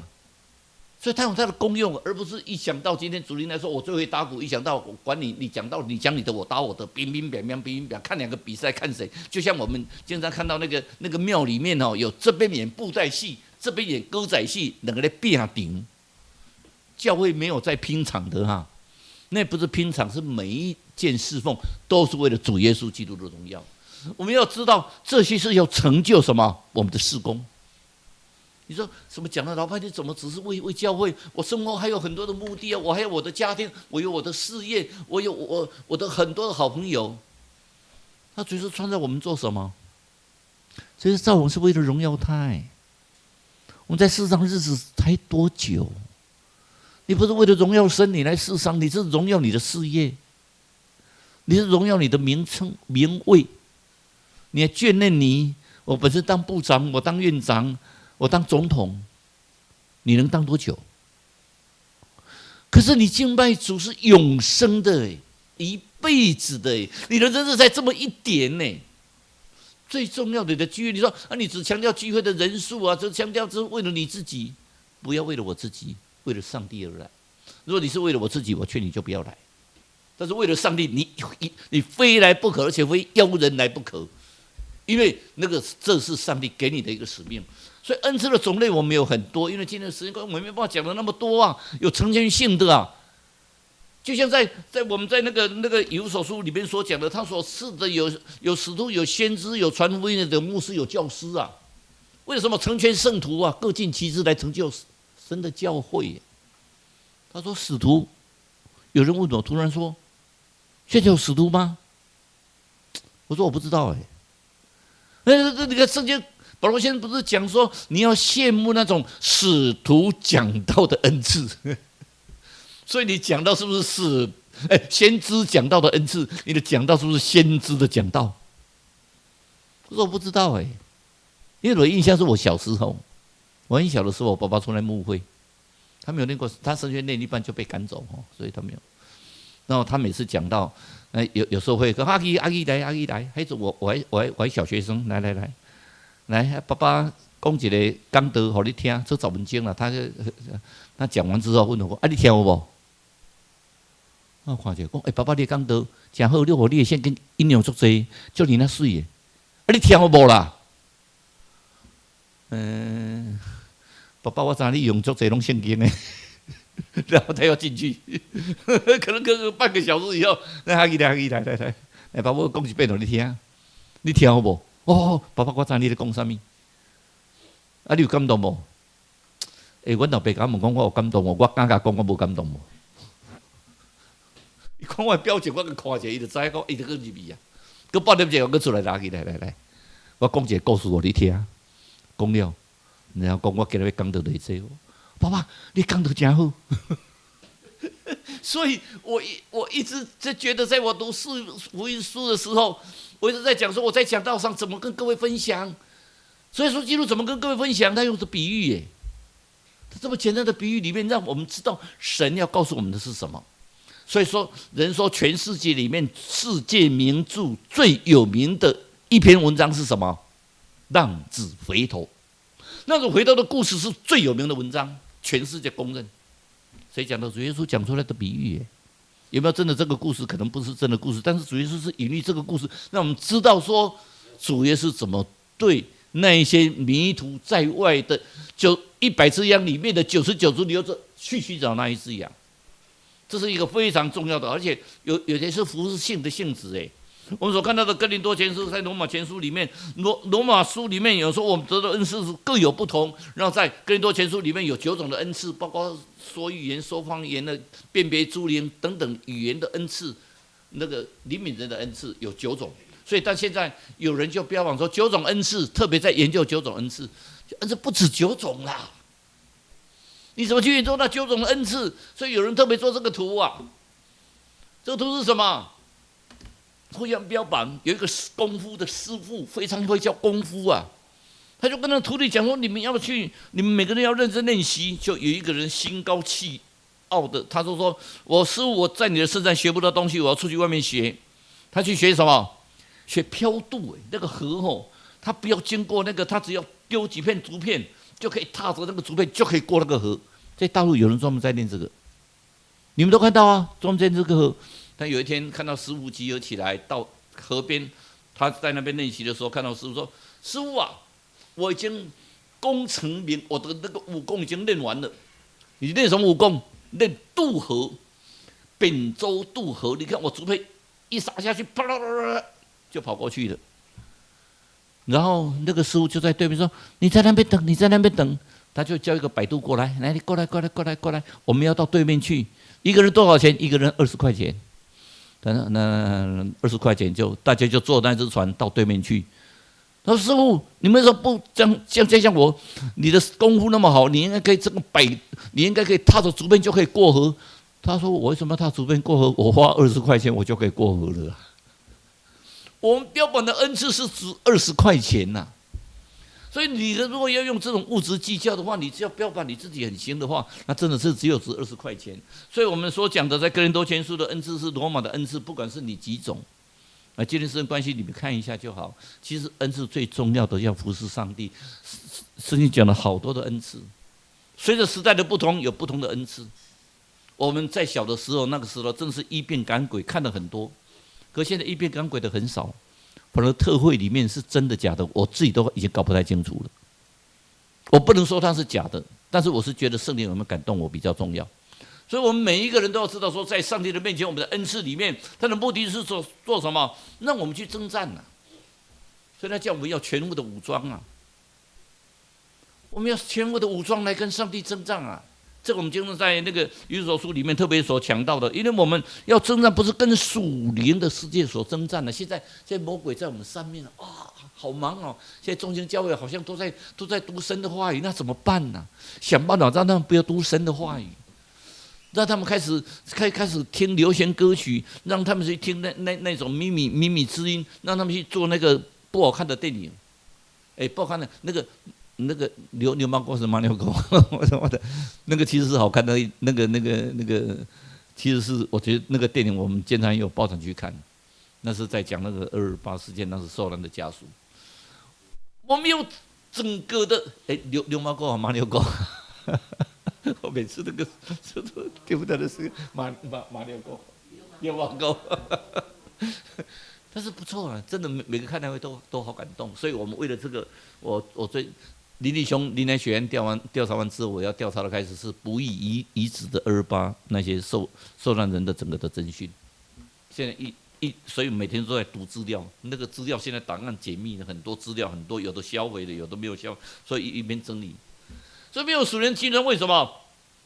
所以它有它的功用，而不是一想到今天主領來說，我最會打鼓，一想到我管你，你講到你講你的，我打我的，乒乒乓乓，乒乒乓，看兩個比賽看誰，就像我們經常看到那個廟裡面哦，有這邊演布袋戲，這邊演歌仔戲，兩個咧拼場。教會沒有在拼場的哈，那不是拼場，是每一件侍奉都是為了主耶穌基督的榮耀。我們要知道這些是要成就什麼？我們的事工。你說什麼講了老半天？怎麼只是為教會？我生活還有很多的目的啊！我還有我的家庭，我有我的事業，我有我的很多的好朋友。那主是創造我們做什麼？所以造我們是為了榮耀他。我們在世上日子才多久？你不是為了榮耀神，你來世上，你是榮耀你的事業，你是榮耀你的名稱名位，你還眷戀你？我本身當部長，我當院長。我當總統，你能當多久？可是你敬拜主是永生的，一輩子的，你的人生才這麼一點呢。最重要的你的聚會，你說啊，你只強調聚會的人數啊，只強調是為了你自己，不要為了我自己，為了上帝而來。如果你是為了我自己，我勸你就不要來。但是为了上帝，你非来不可，而且非邀人来不可，因为那个这是上帝给你的一个使命。所以恩赐的种类我们有很多，因为今天的时间关系，我们没办法讲的那么多啊，有成全性的啊。就像在我们在那个以弗所书里面所讲的，他所赐的有使徒、有先知、有传福音的、牧师、有教师啊。为什么成全圣徒啊？各尽其职来成就神的教会。他说使徒，有人问我，突然说，现在有使徒吗？我说我不知道哎。那这个圣经保罗先生不是讲说你要羡慕那种使徒讲道的恩赐。所以你讲道是不是是哎先知讲道的恩赐？你的讲道是不是先知的讲道？我说我不知道哎，因为我的印象是我小时候，我很小的时候，我爸爸出来牧会，他没有念过，他神学念一半就被赶走哦，所以他没有。然后他每次讲道，哎有时候会说阿姨阿姨来阿姨来，孩子我还小学生，来来来来，爸爸讲一个讲道予你听，这十分钟了。他讲完之后问我，啊你听有無？我看者講，欸，爸爸，你講道誠好，你予你的聖經引用足濟，足爾仔媠的，啊，你聽有無啦？嗯，爸爸，我知你用足濟攏聖經的，然後他要進去，可能隔個半個小時以後，那阿姨來，阿姨來來來，來，爸爸我講一遍予你聽，你聽有無？哦，爸爸，我知你咧講啥物，啊，你有感動無？欸，阮老爸共我問講，我有感動無？我敢共講我無感動無？伊看我表情，我閣看者，伊就知影講，伊就閣入去啊。閣半點鐘，閣出來，來來來來，我講一個故事予你聽。講了，然後講我今日欲講道就是這個。爸爸，你講得真好。所以我一直就覺得，在我讀四福音書的時候，我一直在講說，我在講道上怎麼跟各位分享。所以說，基督怎麼跟各位分享？他用的比喻耶，他這麼簡單的比喻裡面，讓我們知道神要告訴我們的是什麼。所以說，人說全世界裡面世界名著最有名的一篇文章是什麼？浪子回頭。浪子回頭的故事是最有名的文章，全世界公認。誰講的？主耶穌講出來的比喻，有沒有真的這個故事？可能不是真的故事，但是主耶穌是隱喻這個故事，讓我們知道說主耶穌怎麼對那一些迷途在外的，就100隻羊裡面的99隻留着去尋找那一隻羊。這是一個非常重要的，而且有些是服侍性的性質。哎，我們所看到的哥林多前書在羅馬前書裡面，羅馬書裡面有說我們得的恩賜是各有不同。然後在哥林多前書裡面有九種的恩賜，包括說預言、說方言的、辨別諸靈等等語言的恩賜，那個憐憫人的恩賜有九種。所以到現在有人就標榜說九種恩賜，特別在研究九種恩賜，恩賜不止九種啦。你怎麼去研究那九種的恩賜？所以有人特別做這個圖啊。這個圖是什麼？互相標榜有一個功夫的師傅，非常會教功夫啊。他就跟那徒弟講說：“你們要去，你們每個人要認真練習。”就有一個人心高氣傲的，他就說：“我師傅，我在你的身上學不到東西，我要出去外面學。”他去學什麼？學漂渡。那個河吼，他不要經過那個，他只要丟幾片竹片，就可以踏着那個竹片就可以過那個河。在大陸有人專門在練這個，你們都看到啊，專門在練這個河。他有一天看到師傅集合起來到河邊，他在那邊練習的時候，看到師傅說：“師傅啊，我已經功成名，我的那個武功已經練完了。你練什麼武功？練渡河，扁舟渡河。你看我竹片一撒下去，啪啦啦啦，就跑過去了。”然後那個師傅就在對面說：“你在那邊等，你在那邊等。”他就叫一個擺渡過來，來，你過來，過來，過來，過來，我們要到對面去。一個人多少錢？一個人二十塊錢。那二十塊錢就大家就坐那隻船到對面去。他說：“師傅，你們說不這樣這樣像我，你的功夫那麼好，你應該可以這個擺，你應該可以踏着竹片就可以過河。”他說：“我為什麼要踏竹片過河？我花二十塊錢我就可以過河了。”我們標榜的恩賜是值二十塊錢吶，所以你如果要用這種物質計較的話，你只要標榜你自己很行的話，那真的是只有值二十塊錢。所以我們所講的在哥林多前書的恩賜是羅馬的恩賜，不管是你幾種，啊，今天時間關係，你們看一下就好。其實恩賜最重要的要服侍上帝。聖經講了好多的恩賜，隨着時代的不同，有不同的恩賜。我們在小的時候，那個時候真是異變趕鬼看了很多，可現在異變趕鬼的很少，反而特會裡面是真的假的，我自己都已經搞不太清楚了。我不能說它是假的，但是我是覺得聖靈有沒有感動我比較重要。所以，我們每一個人都要知道，說在上帝的面前，我們的恩賜裡面，他的目的是做做什麼？讓我們去征戰吶。所以他叫我們要全副的武裝啊！我們要全副的武裝來跟上帝征戰啊！這個我們經常在那個以弗所書裡面特別所強調的，因為我們要征戰，不是跟屬靈的世界所征戰的。現在魔鬼在我們上面啊，好忙哦！現在中心教會好像都在讀神的話語，那怎麼辦呢？想辦法讓他們不要讀神的話語，讓他們開始聽流行歌曲，讓他們去聽那種靡靡靡靡之音，讓他們去做那個不好看的電影。哎，不好看的那個流氓狗是馬尿狗，我什麼的，那個其實是好看的，那個，其實是我覺得那個電影我們經常有包場去看，那是在講那個228事件，那是受難的家屬。我們有整個的哎，流氓狗和馬尿狗，我每次那個這都聽不到的是馬尿狗，流氓狗。但是不錯啊，真的每個看到會都好感動，所以我們為了這個，我最林立兄林南學院調查完之後，我要調查的開始是不義遺址的228那些受難人的整個的偵訊。現在所以每天都在讀資料，那個資料現在檔案解密了很多資料，很多有的銷毀的，有的沒有銷，所以一邊整理。所以沒有屬靈軍裝，為什麼？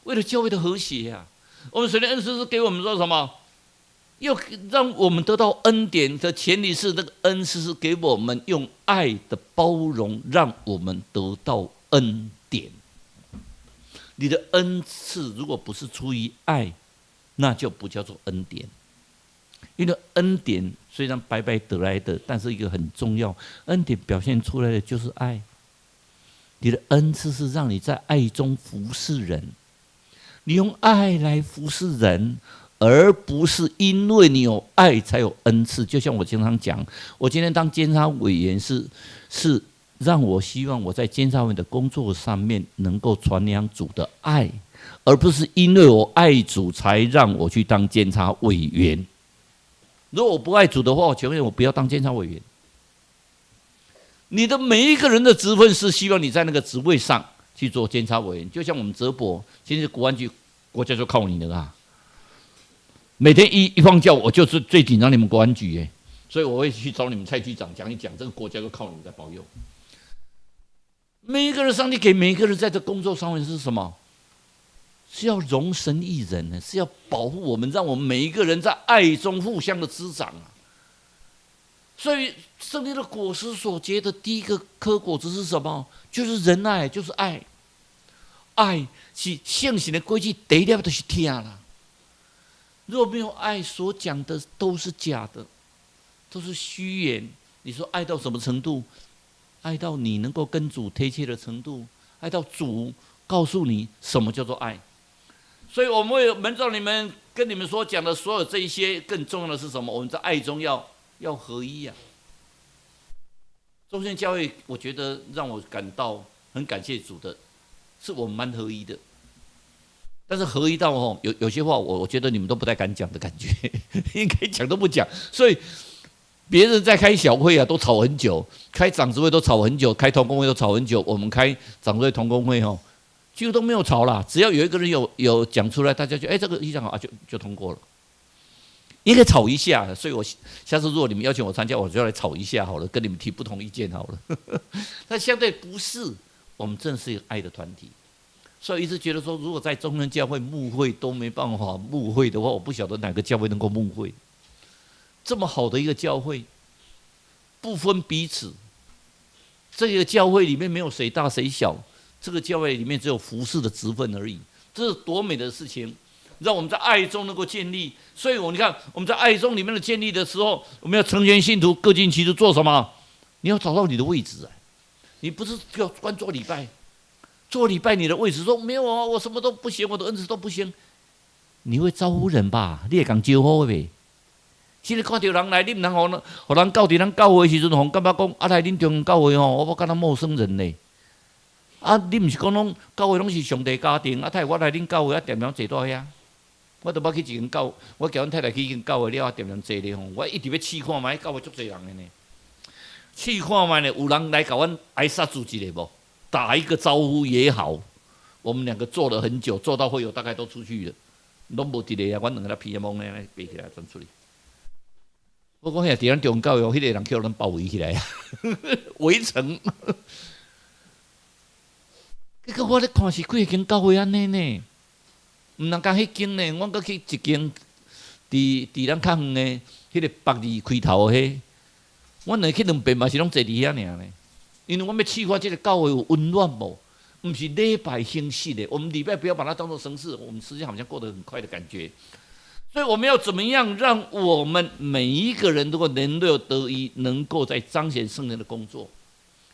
為了教會的和諧啊！我們屬靈恩賜是給我們說什麼？要讓我們得到恩典的前提是，那個恩賜是給我們用愛的包容，讓我們得到恩典。你的恩賜如果不是出於愛，那就不叫做恩典。因為恩典雖然白白得來的，但是一個很重要，恩典表現出來的就是愛。你的恩賜是讓你在愛中服侍人，你用愛來服侍人，而不是因為你有愛才有恩賜。就像我經常講，我今天當監察委員是讓我希望我在監察委員的工作上面能夠傳揚主的愛，而不是因為我愛主才讓我去當監察委員。如果我不愛主的話，我情願我不要當監察委員。你的每一個人的職分是希望你在那個職位上去做監察委員，就像我們澤伯，現在國安局國家就靠你了啊。每天一放假，我就是最緊張你們國安局耶，所以我會去找你們蔡局長講一講，這個國家都靠你們在保佑。每一個人，上帝給每一個人在這工作上面是什麼？是要榮神益人呢，是要保護我們，讓我們每一個人在愛中互相的滋長啊。所以聖靈的果實所結的第一個顆果子是什麼？就是仁愛，就是愛。愛是聖神的果子，第一粒就是疼啦。若沒有愛，所講的都是假的，都是虛言。你說愛到什麼程度？愛到你能夠跟主貼切的程度，愛到主告訴你什麼叫做愛。所以，我們為門召你們跟你們所講的所有這一些，更重要的是什麼？我們在愛中要合一啊！中正教會，我覺得讓我感到很感謝主的，是我們蠻合一的。但是合一到哦，有些話我覺得你們都不太敢講的感覺，應該講都不講。所以別人在開小會啊，都吵很久；開長執會都吵很久，開同工會都吵很久。我們開長執會同工會哦，幾乎都沒有吵啦。只要有一個人有講出來，大家就哎這個意見好啊，就通過了。應該吵一下，所以我下次如果你們邀請我參加，我就來吵一下好了，跟你們提不同意見好了。但相對不是，我們真是一個愛的團體。所以一直覺得說，如果在中正教會牧會都沒辦法牧會的話，我不曉得哪個教會能夠牧會。這麼好的一個教會，不分彼此，這個教會裡面沒有誰大誰小，這個教會裡面只有服侍的職分而已，這是多美的事情！讓我們在愛中能夠建立。所以，我你看我們在愛中裡面的建立的時候，我們要成全信徒，各盡其職做什麼？你要找到你的位置啊！你不是要光做禮拜。做禮拜，你的位置說沒有啊，我什麼都不行，我的恩賜都不行。你會招呼人吧？你會共招呼袂？現在看著人來，你毋通予人到佇咱教會時陣，予感覺講啊來恁中央教會吼，我敢若陌生人呢。啊，你毋是講攏教會攏是上帝家庭，啊，太我來恁教會啊，恬恬坐佇遐。我都捌去一間教，我共阮太太去一間教會了，恬恬坐咧吼，我一直欲試看覓，教會足濟人的呢。試看覓呢，有人來共阮挨煞住一下無？打一個招呼也好。我們兩個坐了很久，坐到會友大概都出去了，攏無一個啊，阮兩個咧鼻仔懵咧，爬起來轉出去。我講遐佇咱中教會，彼個人叫咱包圍起來啊，圍城。結果我咧看是幾間教會按呢呢，毋但干彼間呢，阮閣去一間，佇咱較遠的，彼個北二開頭彼，阮兩去兩遍嘛是攏坐佇遐爾呢。因為阮欲試看這個教會有溫暖無？毋是禮拜形式的，我們禮拜不要把它當做形式，我們時間好像過得很快的感覺。所以我們要怎麼樣讓我們每一個人如果能夠得以能夠在彰顯聖靈的工作？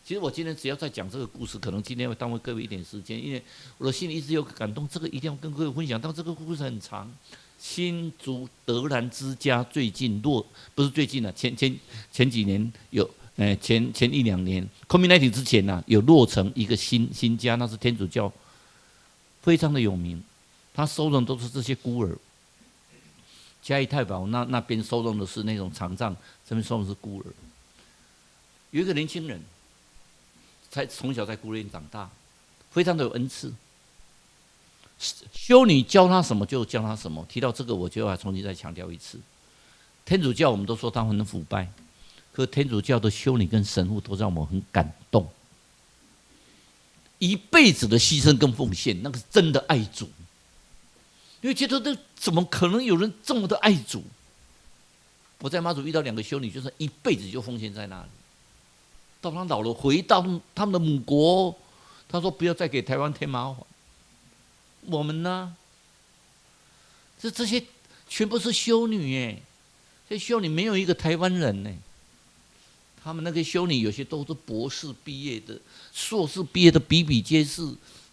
其實我今天只要在講這個故事，可能今天會耽誤各位一點時間，因為我的心裡一直有個感動，這個一定要跟各位分享。但這個故事很長。新竹德蘭之家最近落，不是最近了，前幾年有，前一兩年，COVID-19 之前呢，有落成一個新家，那是天主教，非常的有名，他收容都是這些孤兒。嘉義太保那邊收容的是那種殘障，這邊收容的是孤兒。有一個年輕人，才從小在孤兒院長大，非常的有恩賜。修女教他什麼就教他什麼。提到這個，我就要重新再強調一次：天主教我們都說他很腐敗，可天主教的修女跟神父都讓我們很感動。一輩子的犧牲跟奉獻，那個是真的愛主。因為覺得這怎麼可能有人這麼的愛主？我在馬祖遇到兩個修女，就是一輩子就奉獻在那裡。到他老了，回到他們的母國，他說：“不要再給台灣添麻煩。”我們呢？這些全部是修女耶，這修女沒有一個台灣人呢。他們那個修女有些都是博士畢業的、碩士畢業的比比皆是，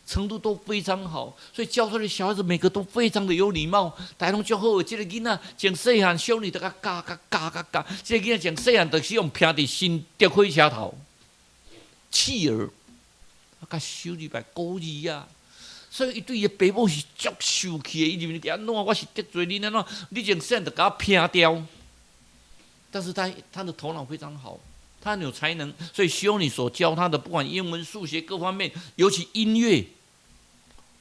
程度都非常好，所以教出來的小孩子每個都非常的有禮貌。大家攏足好，這個囡仔從細漢修女就共教共教共教，這個囡仔從細漢就是予拚佇新竹火車頭，棄兒，啊，共收入來孤兒啊。所以伊對伊的爸母是足受氣的，伊認為按怎我是得罪你按怎，你從細漢就共我拚掉。但是他的頭腦非常好，他很有才能，所以修女所教他的，不管英文、數學各方面，尤其音樂，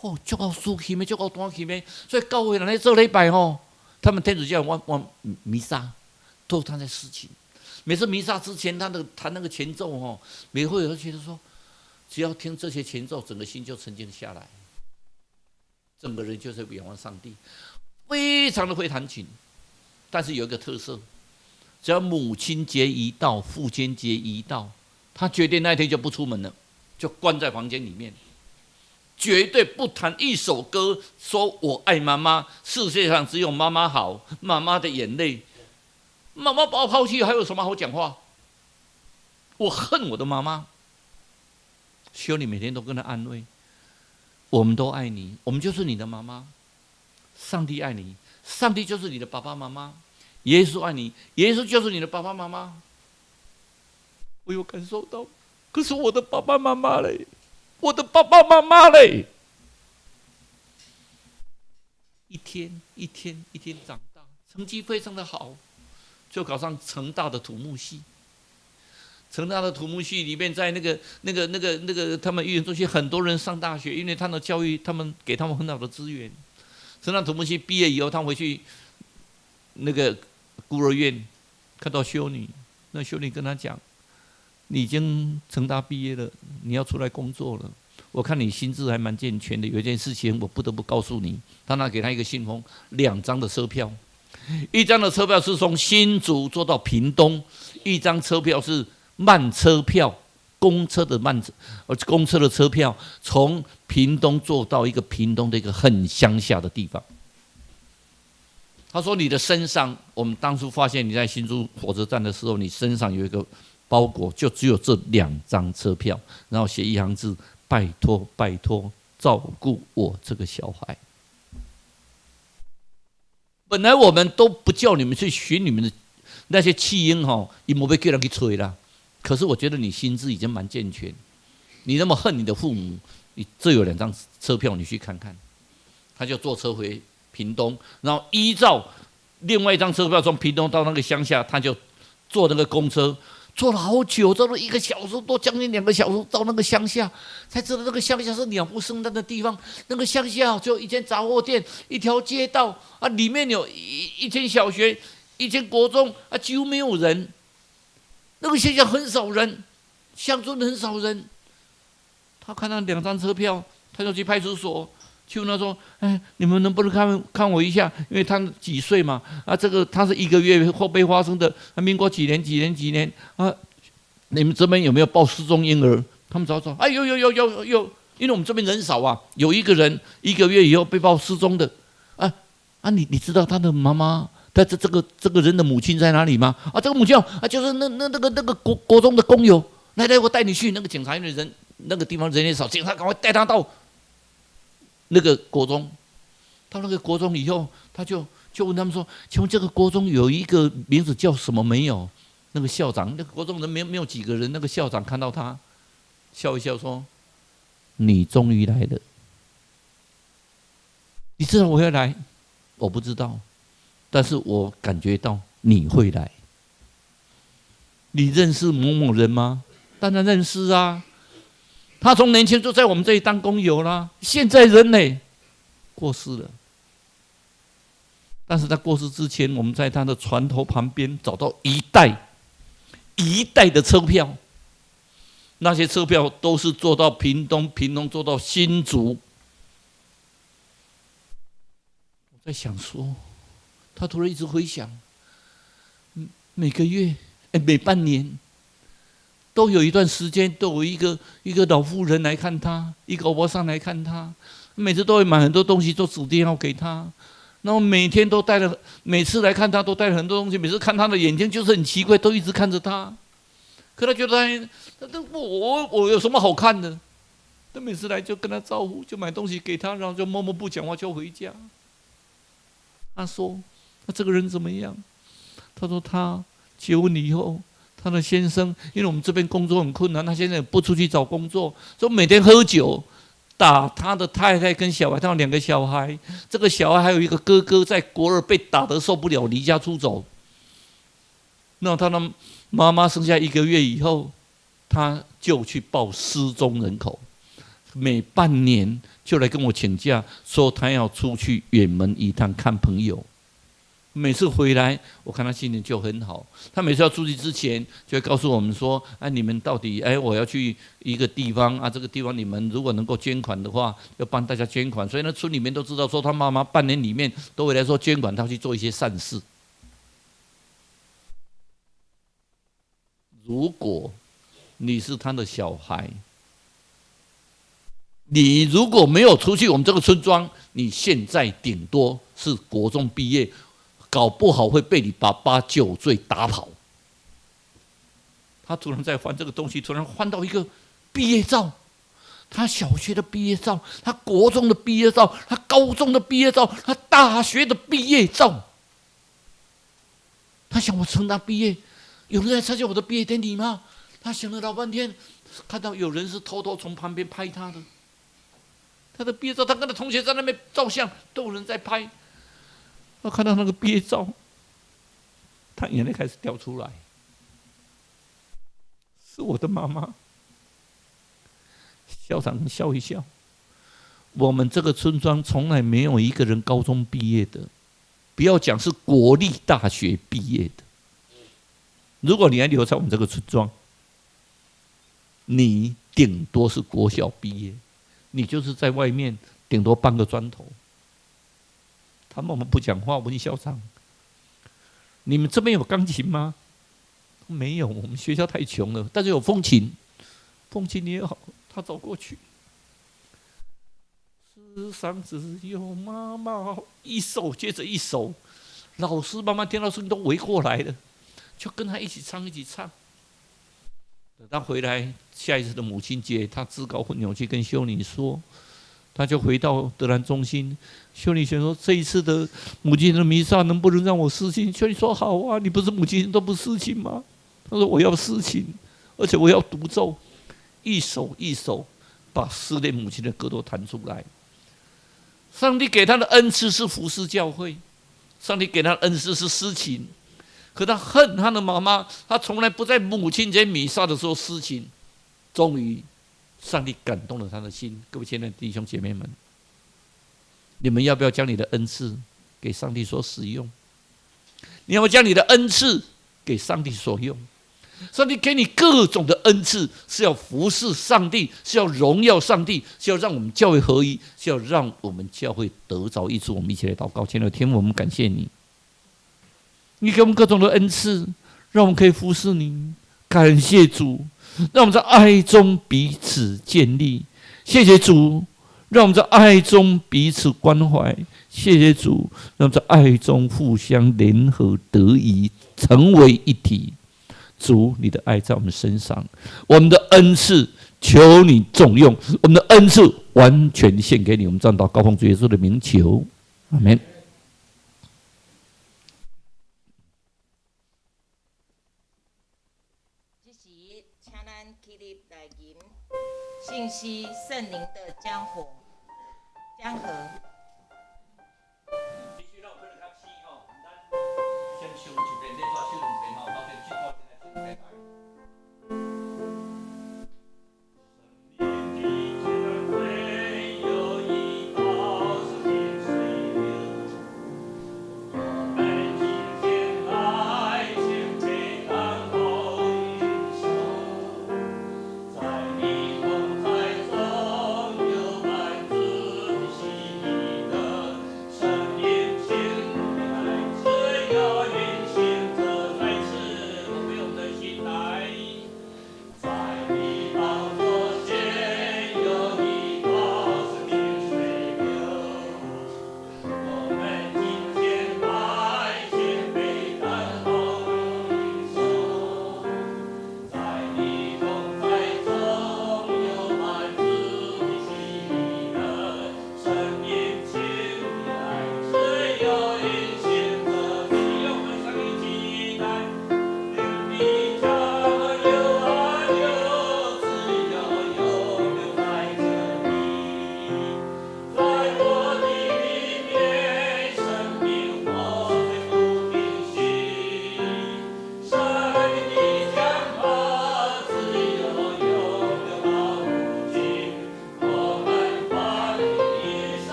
哦，足𠢕司琴的，足𠢕彈琴的，所以教會人咧做禮拜吼，他們天主教往彌撒，都他在司琴。每次彌撒之前，他的彈那個前奏吼，每會有覺得說，只要聽這些前奏，整個心就沉靜下來。整個人就是仰望上帝，非常的會彈琴，但是有一個特色，只要母親節一到，父親節一到，他決定那一天就不出門了，就關在房間裡面，絕對不彈一首歌，說我愛媽媽，世界上只有媽媽好，媽媽的眼淚，媽媽把我拋棄，還有什麼好講話？我恨我的媽媽。修女每天都跟他安慰。我們都愛你，我們就是你的媽媽。上帝愛你，上帝就是你的爸爸媽媽。耶穌愛你，耶穌就是你的爸爸媽媽。我有感受到，可是我的爸爸媽媽嘞，我的爸爸媽媽嘞，一天一天一天長大，成績非常的好，就考上成大的土木系。成大的土木系裡面，在那個，他們育園中心很多人上大學，因為他的教育，他們給他們很好的資源。成大土木系畢業以後，他回去那個孤兒院，看到修女，那修女跟他講：“你已經成大畢業了，你要出來工作了。我看你心智還蠻健全的，有一件事情我不得不告訴你。”他那給他一個信封，兩張的車票，一張的車票是從新竹坐到屏東，一張車票是慢車票，公車的慢車，公車的車票，從屏東坐到一個屏東的一個很鄉下的地方。他說：“你的身上，我們當初發現你在新竹火車站的時候，你身上有一個包裹，就只有這兩張車票，然後寫一行字：拜託，拜託，照顧我這個小孩。”本來我們都不叫你們去尋你們的那些棄嬰吼，伊無欲叫人去揣啦。可是我覺得你心智已經蠻健全，你那麼恨你的父母，你這有兩張車票，你去看看。他就坐車回屏东，然后依照另外一张车票从屏东到那个乡下，他就坐那个公车，坐了好久，坐了一个小时多，将近2个小时到那个乡下，才知道那个乡下是鸟不生蛋的地方。那个乡下就一间杂货店，一条街道啊，里面有一间小学，一间国中啊，几乎没有人。那个乡下很少人，乡村很少人。他看到两张车票，他就去派出所。去问他说：“哎，你们能不能看看我一下？因为他几岁嘛？啊，这个他是一个月后被发生的，啊，民国几年几年几年啊？你们这边有没有报失踪婴儿？他们找找，哎，有有有有有，因为我们这边人少啊，有一个人一个月以后被报失踪的，啊啊，你知道他的妈妈，他这个人的母亲在哪里吗？啊，这个母亲啊，就是那个国中的工友，来来，我带你去。那个警察因为人那个地方人也少，警察赶快带他到那个国中。到那个国中以后，他就问他们说：“请问这个国中有一个名字叫什么没有？”那个校长，那个国中人没有几个人，那个校长看到他，笑一笑说：“你终于来了。你知道我要来？我不知道，但是我感觉到你会来。你认识某某人吗？当然认识啊。”他从年轻就在我们这里当工友啦，现在人呢，过世了。但是在过世之前，我们在他的床头旁边找到一袋一袋的车票，那些车票都是坐到屏东，屏东坐到新竹。我在想说，他突然一直回想，每个月，哎，每半年，都有一段时间，都有一个老妇人来看他，一个欧巴桑来看他，每次都会买很多东西做指定要给他，然后每天都带了，每次来看他都带了很多东西，每次看他的眼睛就是很奇怪，都一直看着他，可他觉得他我有什么好看的？他每次来就跟他招呼，就买东西给他，然后就默默不讲话就回家。他说：“那这个人怎么样？”他说：“他结婚以后，他的先生，因为我们这边工作很困难，他现在不出去找工作，说每天喝酒，打他的太太跟小孩，他有两个小孩，这个小孩还有一个哥哥在国二被打得受不了，离家出走。那他的妈妈生下一个月以后，他就去报失踪人口，每半年就来跟我请假，说他要出去远门一趟看朋友。”每次回来，我看他心情就很好。他每次要出去之前，就会告诉我们说：“哎，你们到底哎，我要去一个地方啊，这个地方你们如果能够捐款的话，要帮大家捐款。”所以呢，村里面都知道说，他妈妈半年里面都会来说捐款，他去做一些善事。如果你是他的小孩，你如果没有出去我们这个村庄，你现在顶多是国中毕业。搞不好会被你爸爸酒醉打跑。他突然在翻这个东西，突然翻到一个毕业照，他小学的毕业照，他国中的毕业照，他高中的毕业照，他大学的毕业照。他想：我从哪毕业？有人来参加我的毕业典礼吗？他想了老半天，看到有人是偷偷从旁边拍他的，他的毕业照，他跟他同学在那边照相，都有人在拍。他看到那个毕业照，他眼泪开始掉出来。是我的妈妈。校长笑一笑。我们这个村庄从来没有一个人高中毕业的，不要讲是国立大学毕业的。如果你还留在我们这个村庄，你顶多是国小毕业，你就是在外面顶多搬个砖头。他默默不讲话，问校长：“你们这边有钢琴吗？”没有，我们学校太穷了。但是有风琴，风琴也好。他走过去，世上只有妈妈，一首接着一首，老师慢慢听到声音都围过来了，就跟他一起唱，一起唱。等他回来，下一次的母亲节，他自告奋勇去跟修女说。他就回到德兰中心，修女说：“这一次的母亲的弥撒能不能让我司琴？”修女说：“好啊，你不是母亲都不司琴吗？”他说：“我要司琴，而且我要独奏，一首一首把思念母亲的歌都弹出来。”上帝給他的恩賜是服侍教會，上帝給他的恩賜是司琴，可他恨他的媽媽，他從來不在母親節彌撒的時候司琴。終於，上帝感動了他的心。各位親愛的弟兄姐妹們，你們要不要將你的恩賜給上帝所使用？你要不要將你的恩賜給上帝所用？上帝給你各種的恩賜，是要服侍上帝，是要榮耀上帝，是要讓我們教會合一，是要讓我們教會得著益處。我們一起來禱告，親愛的天父，我們感謝你，你給我們各種的恩賜，讓我們可以服侍你。感謝主，讓我們在愛中彼此建立。謝謝主，讓我們在愛中彼此關懷。謝謝主，讓我們在愛中互相聯合，得以成為一體。主，你的愛在我們身上，我們的恩賜求你重用，我們的恩賜完全獻給你。我們這樣禱告，奉主耶穌的名求，阿門。這時，請咱起立來吟信息聖靈的江河，江河。先唱一遍，你再唱兩遍吼，然後先唱歌，先來唱来。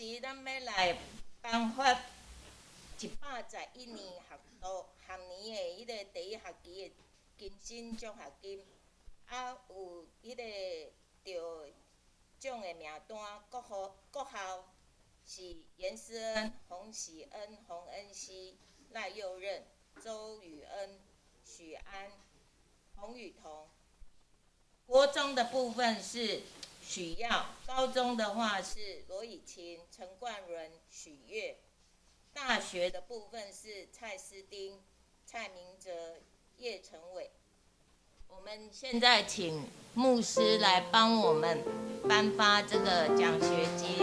時，咱欲來頒發111年學度學年的彼个第一學期的金星獎學金，啊，有彼个得獎的名單，國校國校是嚴思恩、洪喜恩、洪恩熙、賴佑任、周宇恩、許安、洪雨桐。國中的部分是許耀，高中的話是羅以琴、陳冠倫、許悅。大學的部分是蔡思丁、蔡明哲、葉成偉。我們現在請牧師來幫我們頒發這個獎學金。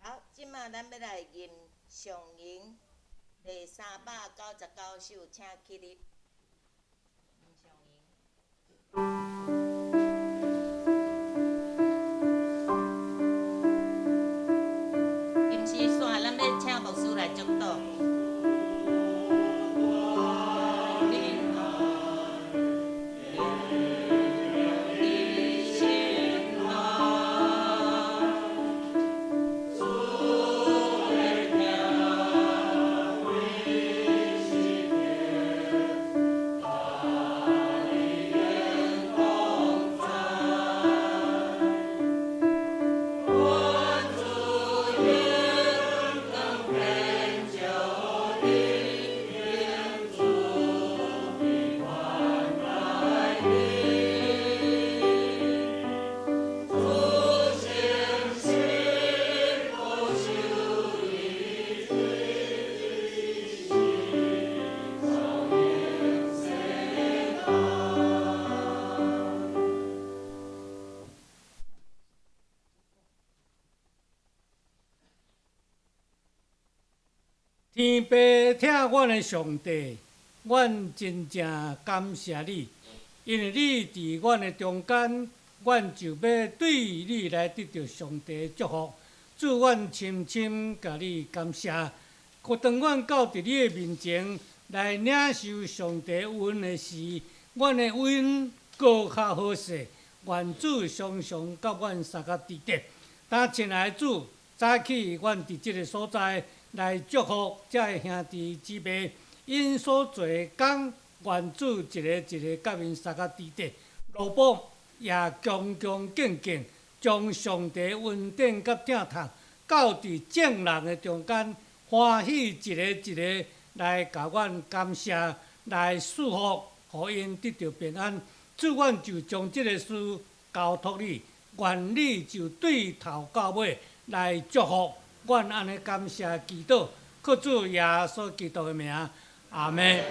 好，這馬咱欲來吟上吟第399首，請起立。上吟。金絲線，咱欲請牧師來祝禱。天父疼阮的上帝，阮真正感謝你，因為你佇阮的中間，阮就欲對你來得著上帝的祝福。主，阮深深共你感謝。閣當阮到佇你的面前來領受上帝恩的時，阮的恩閣較好勢。願主常常佮阮相佮佇咧。當親愛的主，早起阮佇這个所在來祝福這个兄弟姊妹，𪜶所做的工，願主一个一个佮𪜶相佮佇咧。羅伯也恭恭敬敬將上帝恩典佮疼痛，到佇眾人的中間，歡喜一个一个來共阮感謝，來賜福，予𪜶得著平安。主，阮就將這个事交託你，願你就對頭到尾來祝福。阮按呢感謝祈禱，靠主耶穌基督的名，阿們。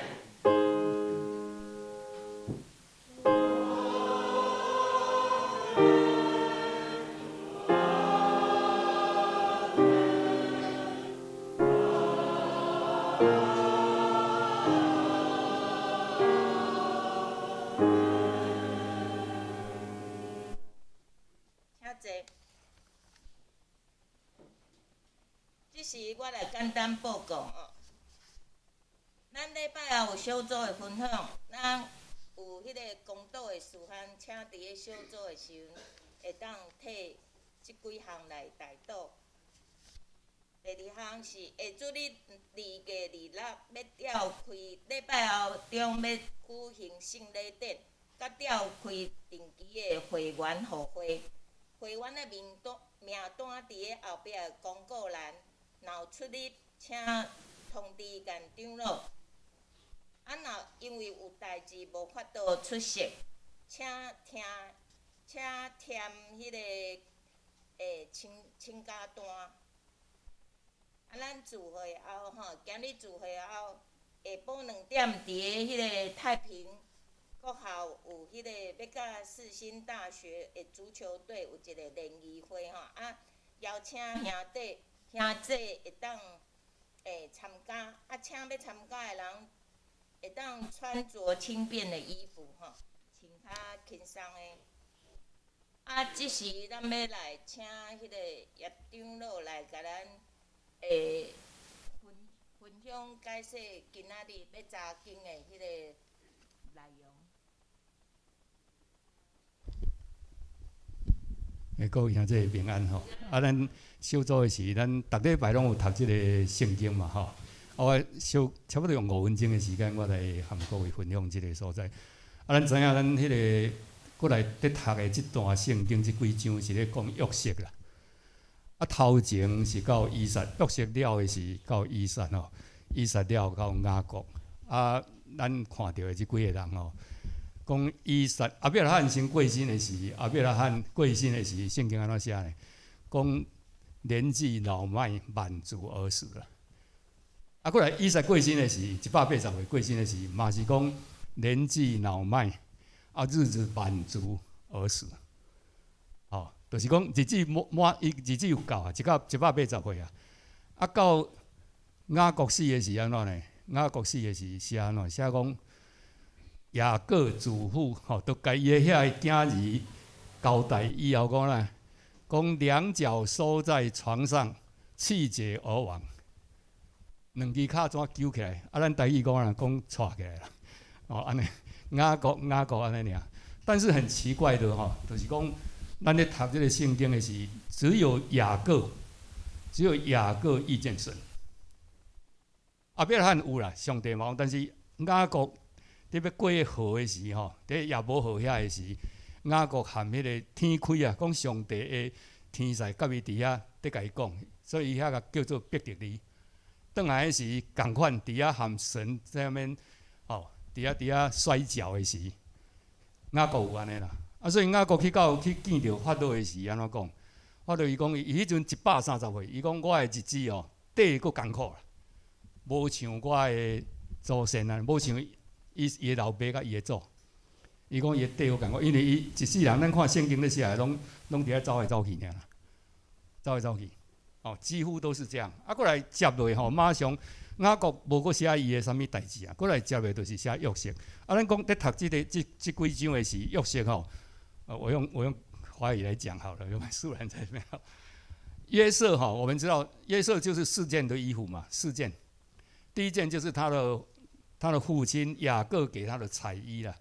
請坐。這時我來簡單報告哦。咱禮拜後有小組的分享，咱有彼个公道的事項，請佇咧小組的時陣，會當提這幾項來代禱。第二項是下主日2月26欲召開禮拜後中欲舉行聖禮典，佮召開定期的會員予會。會員的名單佇咧後壁的公告欄，若有出入，請通知共長老。啊，若因為有代誌無法度出席，請聽，請填彼个請假單。啊，咱聚會後吼，今日聚會後，下晡2點佇咧彼个太平國校有彼個欲佮世新大學的足球隊有一个聯誼會吼，啊，邀請兄弟兄姊會當參加，啊，請欲參加的人會當穿著輕便的衣服吼，穿較輕鬆的。啊，這時咱欲來請彼个葉長老來共咱分享解說今仔日欲查經的彼个內容。各位兄弟平安吼！啊，咱小組的時，咱逐禮拜攏有讀這个聖經嘛吼。啊，我小差不多用5分鐘的時間，我來和各位分享這个所在。啊，咱知影咱彼个過來佇讀的這段聖經，這幾章是咧講約瑟啦。啊，頭前是到以撒，約瑟了的是到以撒吼，以撒了到雅各。啊，咱看著的這幾個人吼。講以撒亞伯拉罕先過身的時，亞伯拉罕過身的時，聖經按怎寫呢？講年紀老邁，滿足而死啦。啊，過來以撒過身的時，180歲過身的時，嘛是講年紀老邁，啊，日子滿足而死。吼，就是講日子滿滿，伊日子有夠啊，一到180歲啊。啊，到雅各死的時按怎呢？雅各死的時寫按怎？寫講。雅各囑咐吼，都共伊的遐個囝兒交代以後講啦，講兩腳收在床上，氣絕而亡。兩支跤怎揪起來？啊，咱台語講啦，講掣起來啦。哦，按呢，雅各雅各按呢爾。但是很奇怪的吼，就是講，咱咧讀這个聖經的時，只有雅各，只有雅各遇見神。亞伯拉罕有啦，上帝嘛，但是雅各。佇欲過河的時吼，佇雅博河遐的時，雅各含彼个天啟啊，講上帝的天使佮伊佇遐佇共伊講，所以伊遐個叫做伯特利。轉來彼時仝款佇遐含神在遐面，吼，佇遐摔跤的時，雅各有按呢啦。啊，所以雅各去到去見著法老的時，按怎講？法老伊講伊彼陣130歲，伊講我的日子哦，短閣艱苦啦，無像我的祖先啊，無像。伊伊的老爸佮伊的祖，伊講伊的短閣艱苦，因為伊一世人，咱看聖經咧寫的，攏攏佇遐走來走去爾啦，走來走去，哦，幾乎都是這樣。啊，過來接落吼，馬上雅各無閣寫伊的啥物代誌啊，過來接落就是寫約瑟。啊，咱講佇讀這个這這幾章的時，約瑟吼，我用華語來講好了，用蘇蘭在這邊。約瑟吼，我們知道約瑟就是四件的衣服嘛，四件。第一件就是他的父親雅各給他的彩衣啦，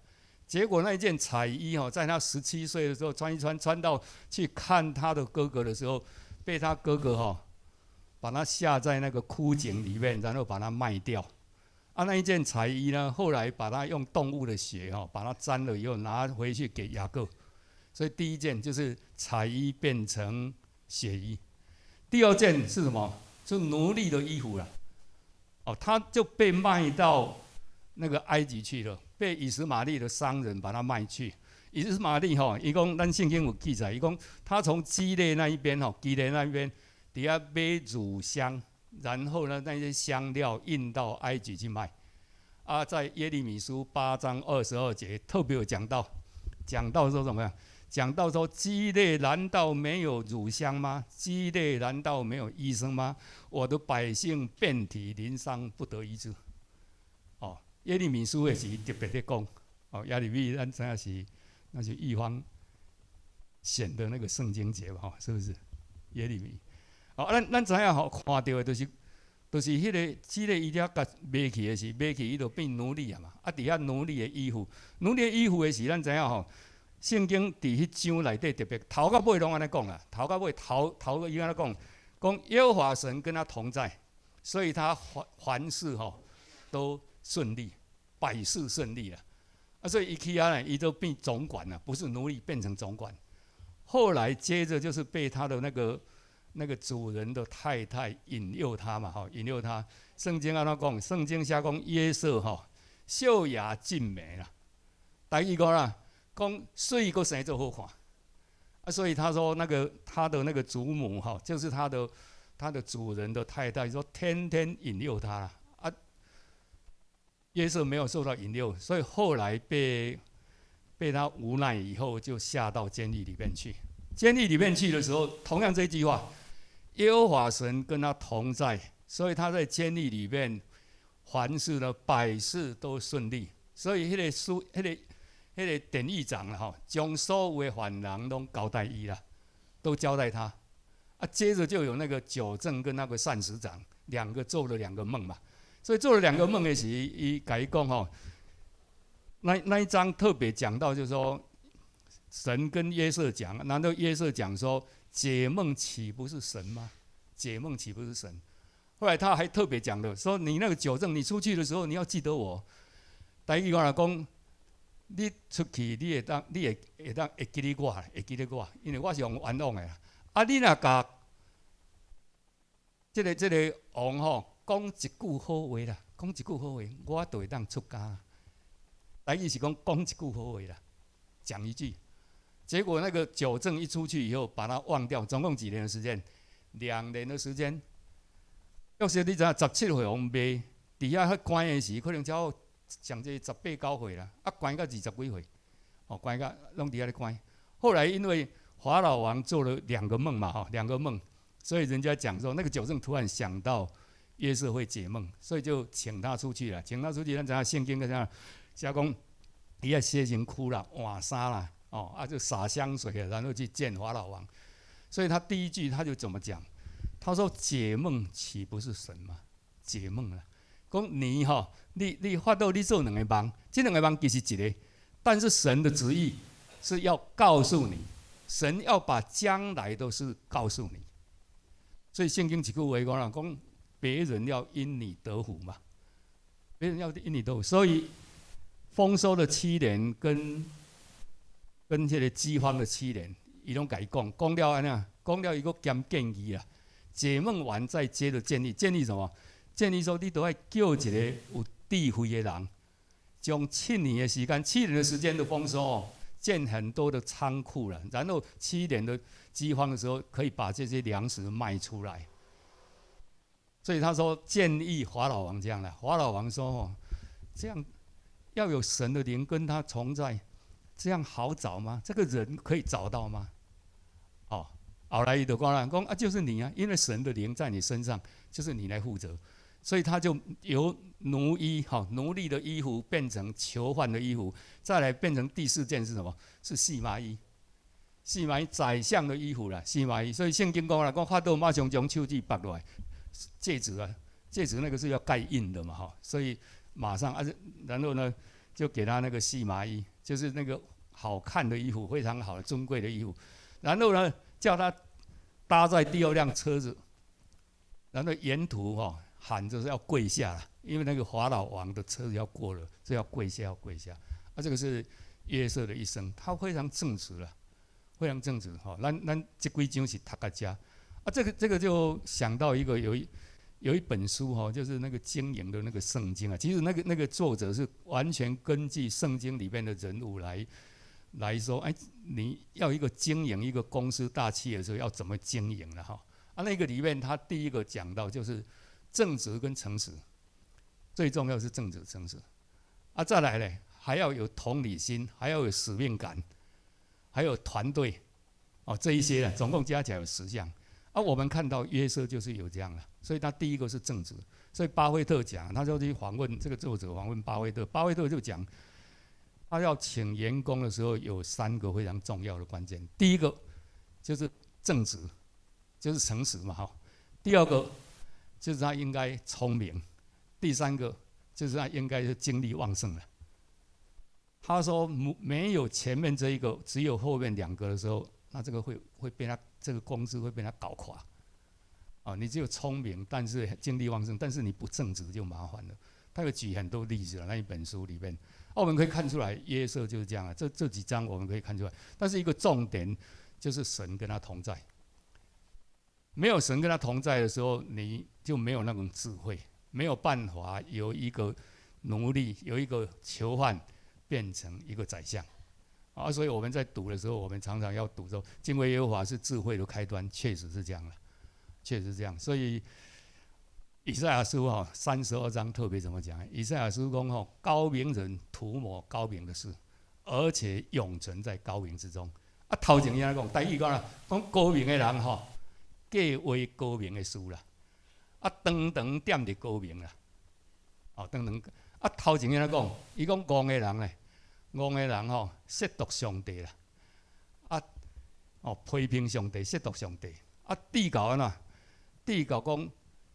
結果那一件彩衣哦，在他17歲的時候穿一穿，穿到去看他的哥哥的時候，被他哥哥哈把他下在那個枯井裡面，然後把他賣掉。啊，那一件彩衣呢，後來把他用動物的血哈把它沾了以後拿回去給雅各，所以第一件就是彩衣變成血衣。第二件是什麼？是奴隸的衣服啦。哦，他就被賣到那個埃及去了，被以實瑪利的商人把他賣去。以實瑪利吼，伊講咱聖經有記載，伊講他從基列那一邊吼，基列那一邊佇遐買乳香，然後呢，那些香料運到埃及去賣。啊，在耶利米書8章22節特別有講到，講到說怎麼樣？講到說基列難道沒有乳香嗎？基列難道沒有醫生嗎？我的百姓遍體鱗傷，不得醫治。哦，耶利米書也是特別咧講，哦，耶利米咱知影是那是玉芳選的那個聖經節嘛，是不是？耶利米，哦，咱知影吼，看著的就是彼個，這个伊了共賣去的時，賣去伊就變奴隸啊嘛。啊，佇遐奴隸的衣服，奴隸的衣服的時，咱知影吼，聖經佇彼章內底特別頭到尾攏按呢講啦，頭到尾頭頭伊按呢講，講耶和華神跟他同在，所以他凡凡事吼都順利，百事順利啦。啊，所以伊去遐呢，伊就變總管了，不是奴隸變成總管。後來接着就是被他的那個主人的太太引誘他嘛，吼，引誘他。聖經按怎講？聖經寫講約瑟吼，秀雅俊美啦。台語講啦，講媠閣生做好看。啊，所以他說那個他的那個祖母哈，就是他的主人的太太，說天天引誘他啦。啊，約瑟沒有受到引誘，所以後來被他無奈以後，就下到監獄裡面去。監獄裡面去的時候，同樣這句話，耶和華神跟他同在，所以他在監獄裡面，凡事呢百事都順利。所以彼個書，彼個典獄長啦吼，將所有的犯人攏交代伊啦，都交代他。啊，接着就有那個酒政跟那個膳食長兩個做了兩個夢嘛。所以做了兩個夢的時，伊共伊講吼，那一章特別講到，就是說神跟約瑟講，難道約瑟講說解夢豈不是神嗎？解夢豈不是神？後來他還特別講的，說你那個酒政，你出去的時候你要記得我。台語講來講，你出去你會當，你會會當會記得我，會記得我，因為我是用冤枉的。啊，你若共這個王吼講一句好話啦，講一句好話，我就會當出監。台語是講講一句好話啦，講一句。結果那個酒政一出去以後，把他忘掉，總共幾年的時間？2年的時間。約瑟你知影，17歲予人賣，佇遐彼關的時，可能才上濟十八九歲啦，啊關到二十幾歲，哦關到攏佇遐咧關。後來因為法老王做了兩個夢嘛，吼兩個夢，所以人家講說那個酒政突然想到約瑟會解夢，所以就請他出去了。請他出去，咱知影聖經個啥寫講，伊愛洗身軀啦，換衫啦，哦啊就灑香水，然後去見法老王。所以他第一句他就怎麼講？他說：解夢豈不是神嗎？解夢啦，講你吼，你法老你做兩個夢，這兩個夢其實一個，但是神的旨意是要告訴你，神要把將來都是告訴你。所以聖經一句話講啦，講別人要因你得福嘛，別人要因你得福。所以豐收的七年跟這個饑荒的七年，伊攏共伊講，講了按怎？講了伊閣兼建議啦。解夢完再接着建議，建議什麼？建議說你都愛叫一個有智慧的人，將七年的時間，七年的時間的豐收，建很多的倉庫了，然後七年的饑荒的時候，可以把這些糧食賣出來。所以他說建議法老王這樣的，法老王說：哦，這樣要有神的靈跟他同在，這樣好找嗎？這個人可以找到嗎？哦。後來伊就講啦，講啊，就是你啊，因為神的靈在你身上，就是你來負責，所以他就由奴衣哈奴隸的衣服變成囚犯的衣服，再來變成第四件是什麼？是細麻衣，細麻衣宰相的衣服啦，細麻衣。所以聖經講啦，講法老馬上將手指拔落來，戒指啊，戒指那個是要蓋印的嘛哈，所以馬上啊，然後呢，就給他那個細麻衣，就是那個好看的衣服，非常好的尊貴的衣服，然後呢，叫他搭在第二輛車子，然後沿途哈喊着是要跪下了，因為那個法老王的車子要過了，是要跪下，要跪下。啊，這個是約瑟的一生，他非常正直了，非常正直哈。咱這幾章是讀到這，啊，這個就想到一個有一有一本书哈，就是那个经营的那个圣经啊。其实那个作者是完全根据圣经里面的人物来说，哎，你要一个经营一个公司大企业的时候要怎么经营了哈？啊，那个里面他第一个讲到就是正直跟诚实，最重要是正直诚实。啊，再来呢，还要有同理心，还要有使命感，还有团队，哦，这一些呢，总共加起来有10项。啊，我们看到约瑟就是有这样的，所以他第一个是正直。所以巴菲特讲，他就去访问这个作者，访问巴菲特，巴菲特就讲，他要请员工的时候有三个非常重要的关键，第一个就是正直，就是诚实嘛，哈。第二个就是他应该聪明，第三个就是他应该是精力旺盛的。他说没有前面这一个，只有后面两个的时候，那这个会被他这个公司会被他搞垮。啊，你只有聪明，但是精力旺盛，但是你不正直就麻烦了。他有举很多例子了，那一本书里面，我们可以看出来，约瑟就是这样啊。这几章我们可以看出来，但是一个重点就是神跟他同在。没有神跟他同在的时候，你就没有那种智慧，没有办法由一个奴隶，由一个囚犯变成一个宰相。啊，所以我们在读的时候，我们常常要读说，敬畏耶和华是智慧的开端，确实是这样的，确实是这样。所以以赛亚书哈32章特别怎么讲？以赛亚书讲吼，高明人图谋高明的事，而且永存在高明之中。啊，头前伊按怎讲，台语讲啦，讲高明的人吼，计划高明的事啦，啊，长长踮伫高明啦，哦，长长啊，头前按怎讲，伊讲戆的人咧，戆的人吼，亵渎上帝啦，啊，哦，批评上帝，亵渎上帝，啊，至到按怎？至到讲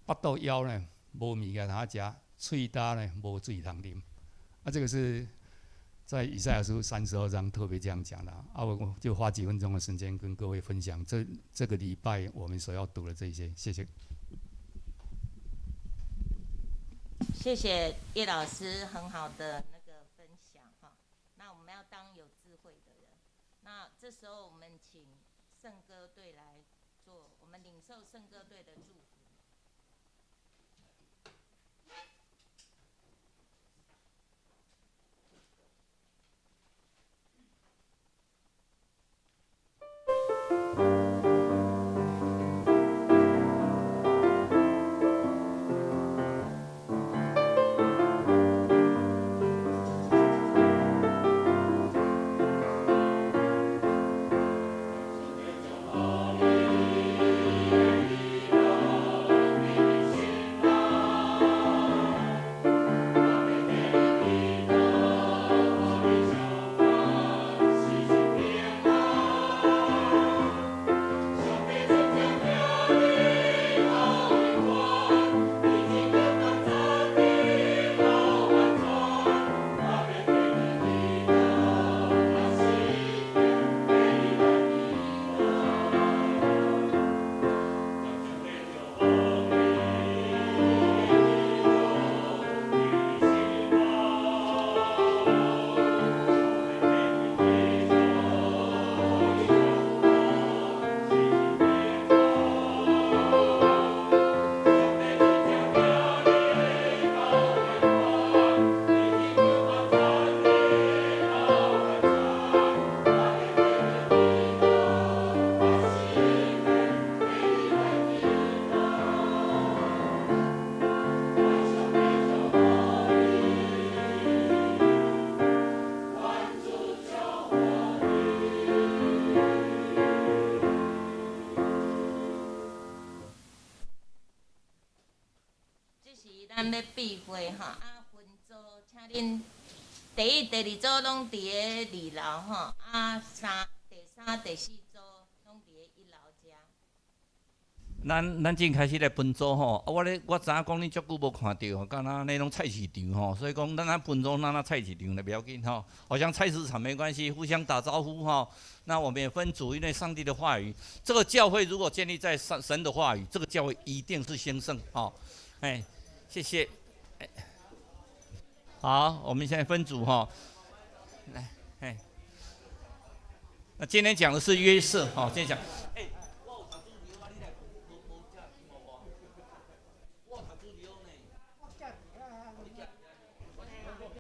腹肚枵呢，无物件通食，喙焦呢，无水通啉，啊，这个是在以赛亚书32章特别这样讲的啊，我就花几分钟的时间跟各位分享这个礼拜我们所要读的这些，谢谢。谢谢叶老师很好的那个分享哈。那我们要当有智慧的人。那这时候我们请圣歌队来做，我们领受圣歌队的祝福。咱欲闭会吼，啊分组，请恁第一、第二组拢伫咧二楼吼，啊第三、第四组拢伫咧一楼遮。咱正开始来分组吼，啊，我咧我知影讲恁足久无看著吼，敢若那种菜市场吼，所以讲咱啊分组，咱啊菜市场咧袂要紧吼，好像菜市场没关系，互相打招呼吼。那我们也分组，因为上帝的话语，这个教会如果建立在神的话语，这个教会一定是兴盛吼。哎，谢谢。好，我们现在分组哈。来，哎，那今天讲的是约瑟哈，今天讲，哎。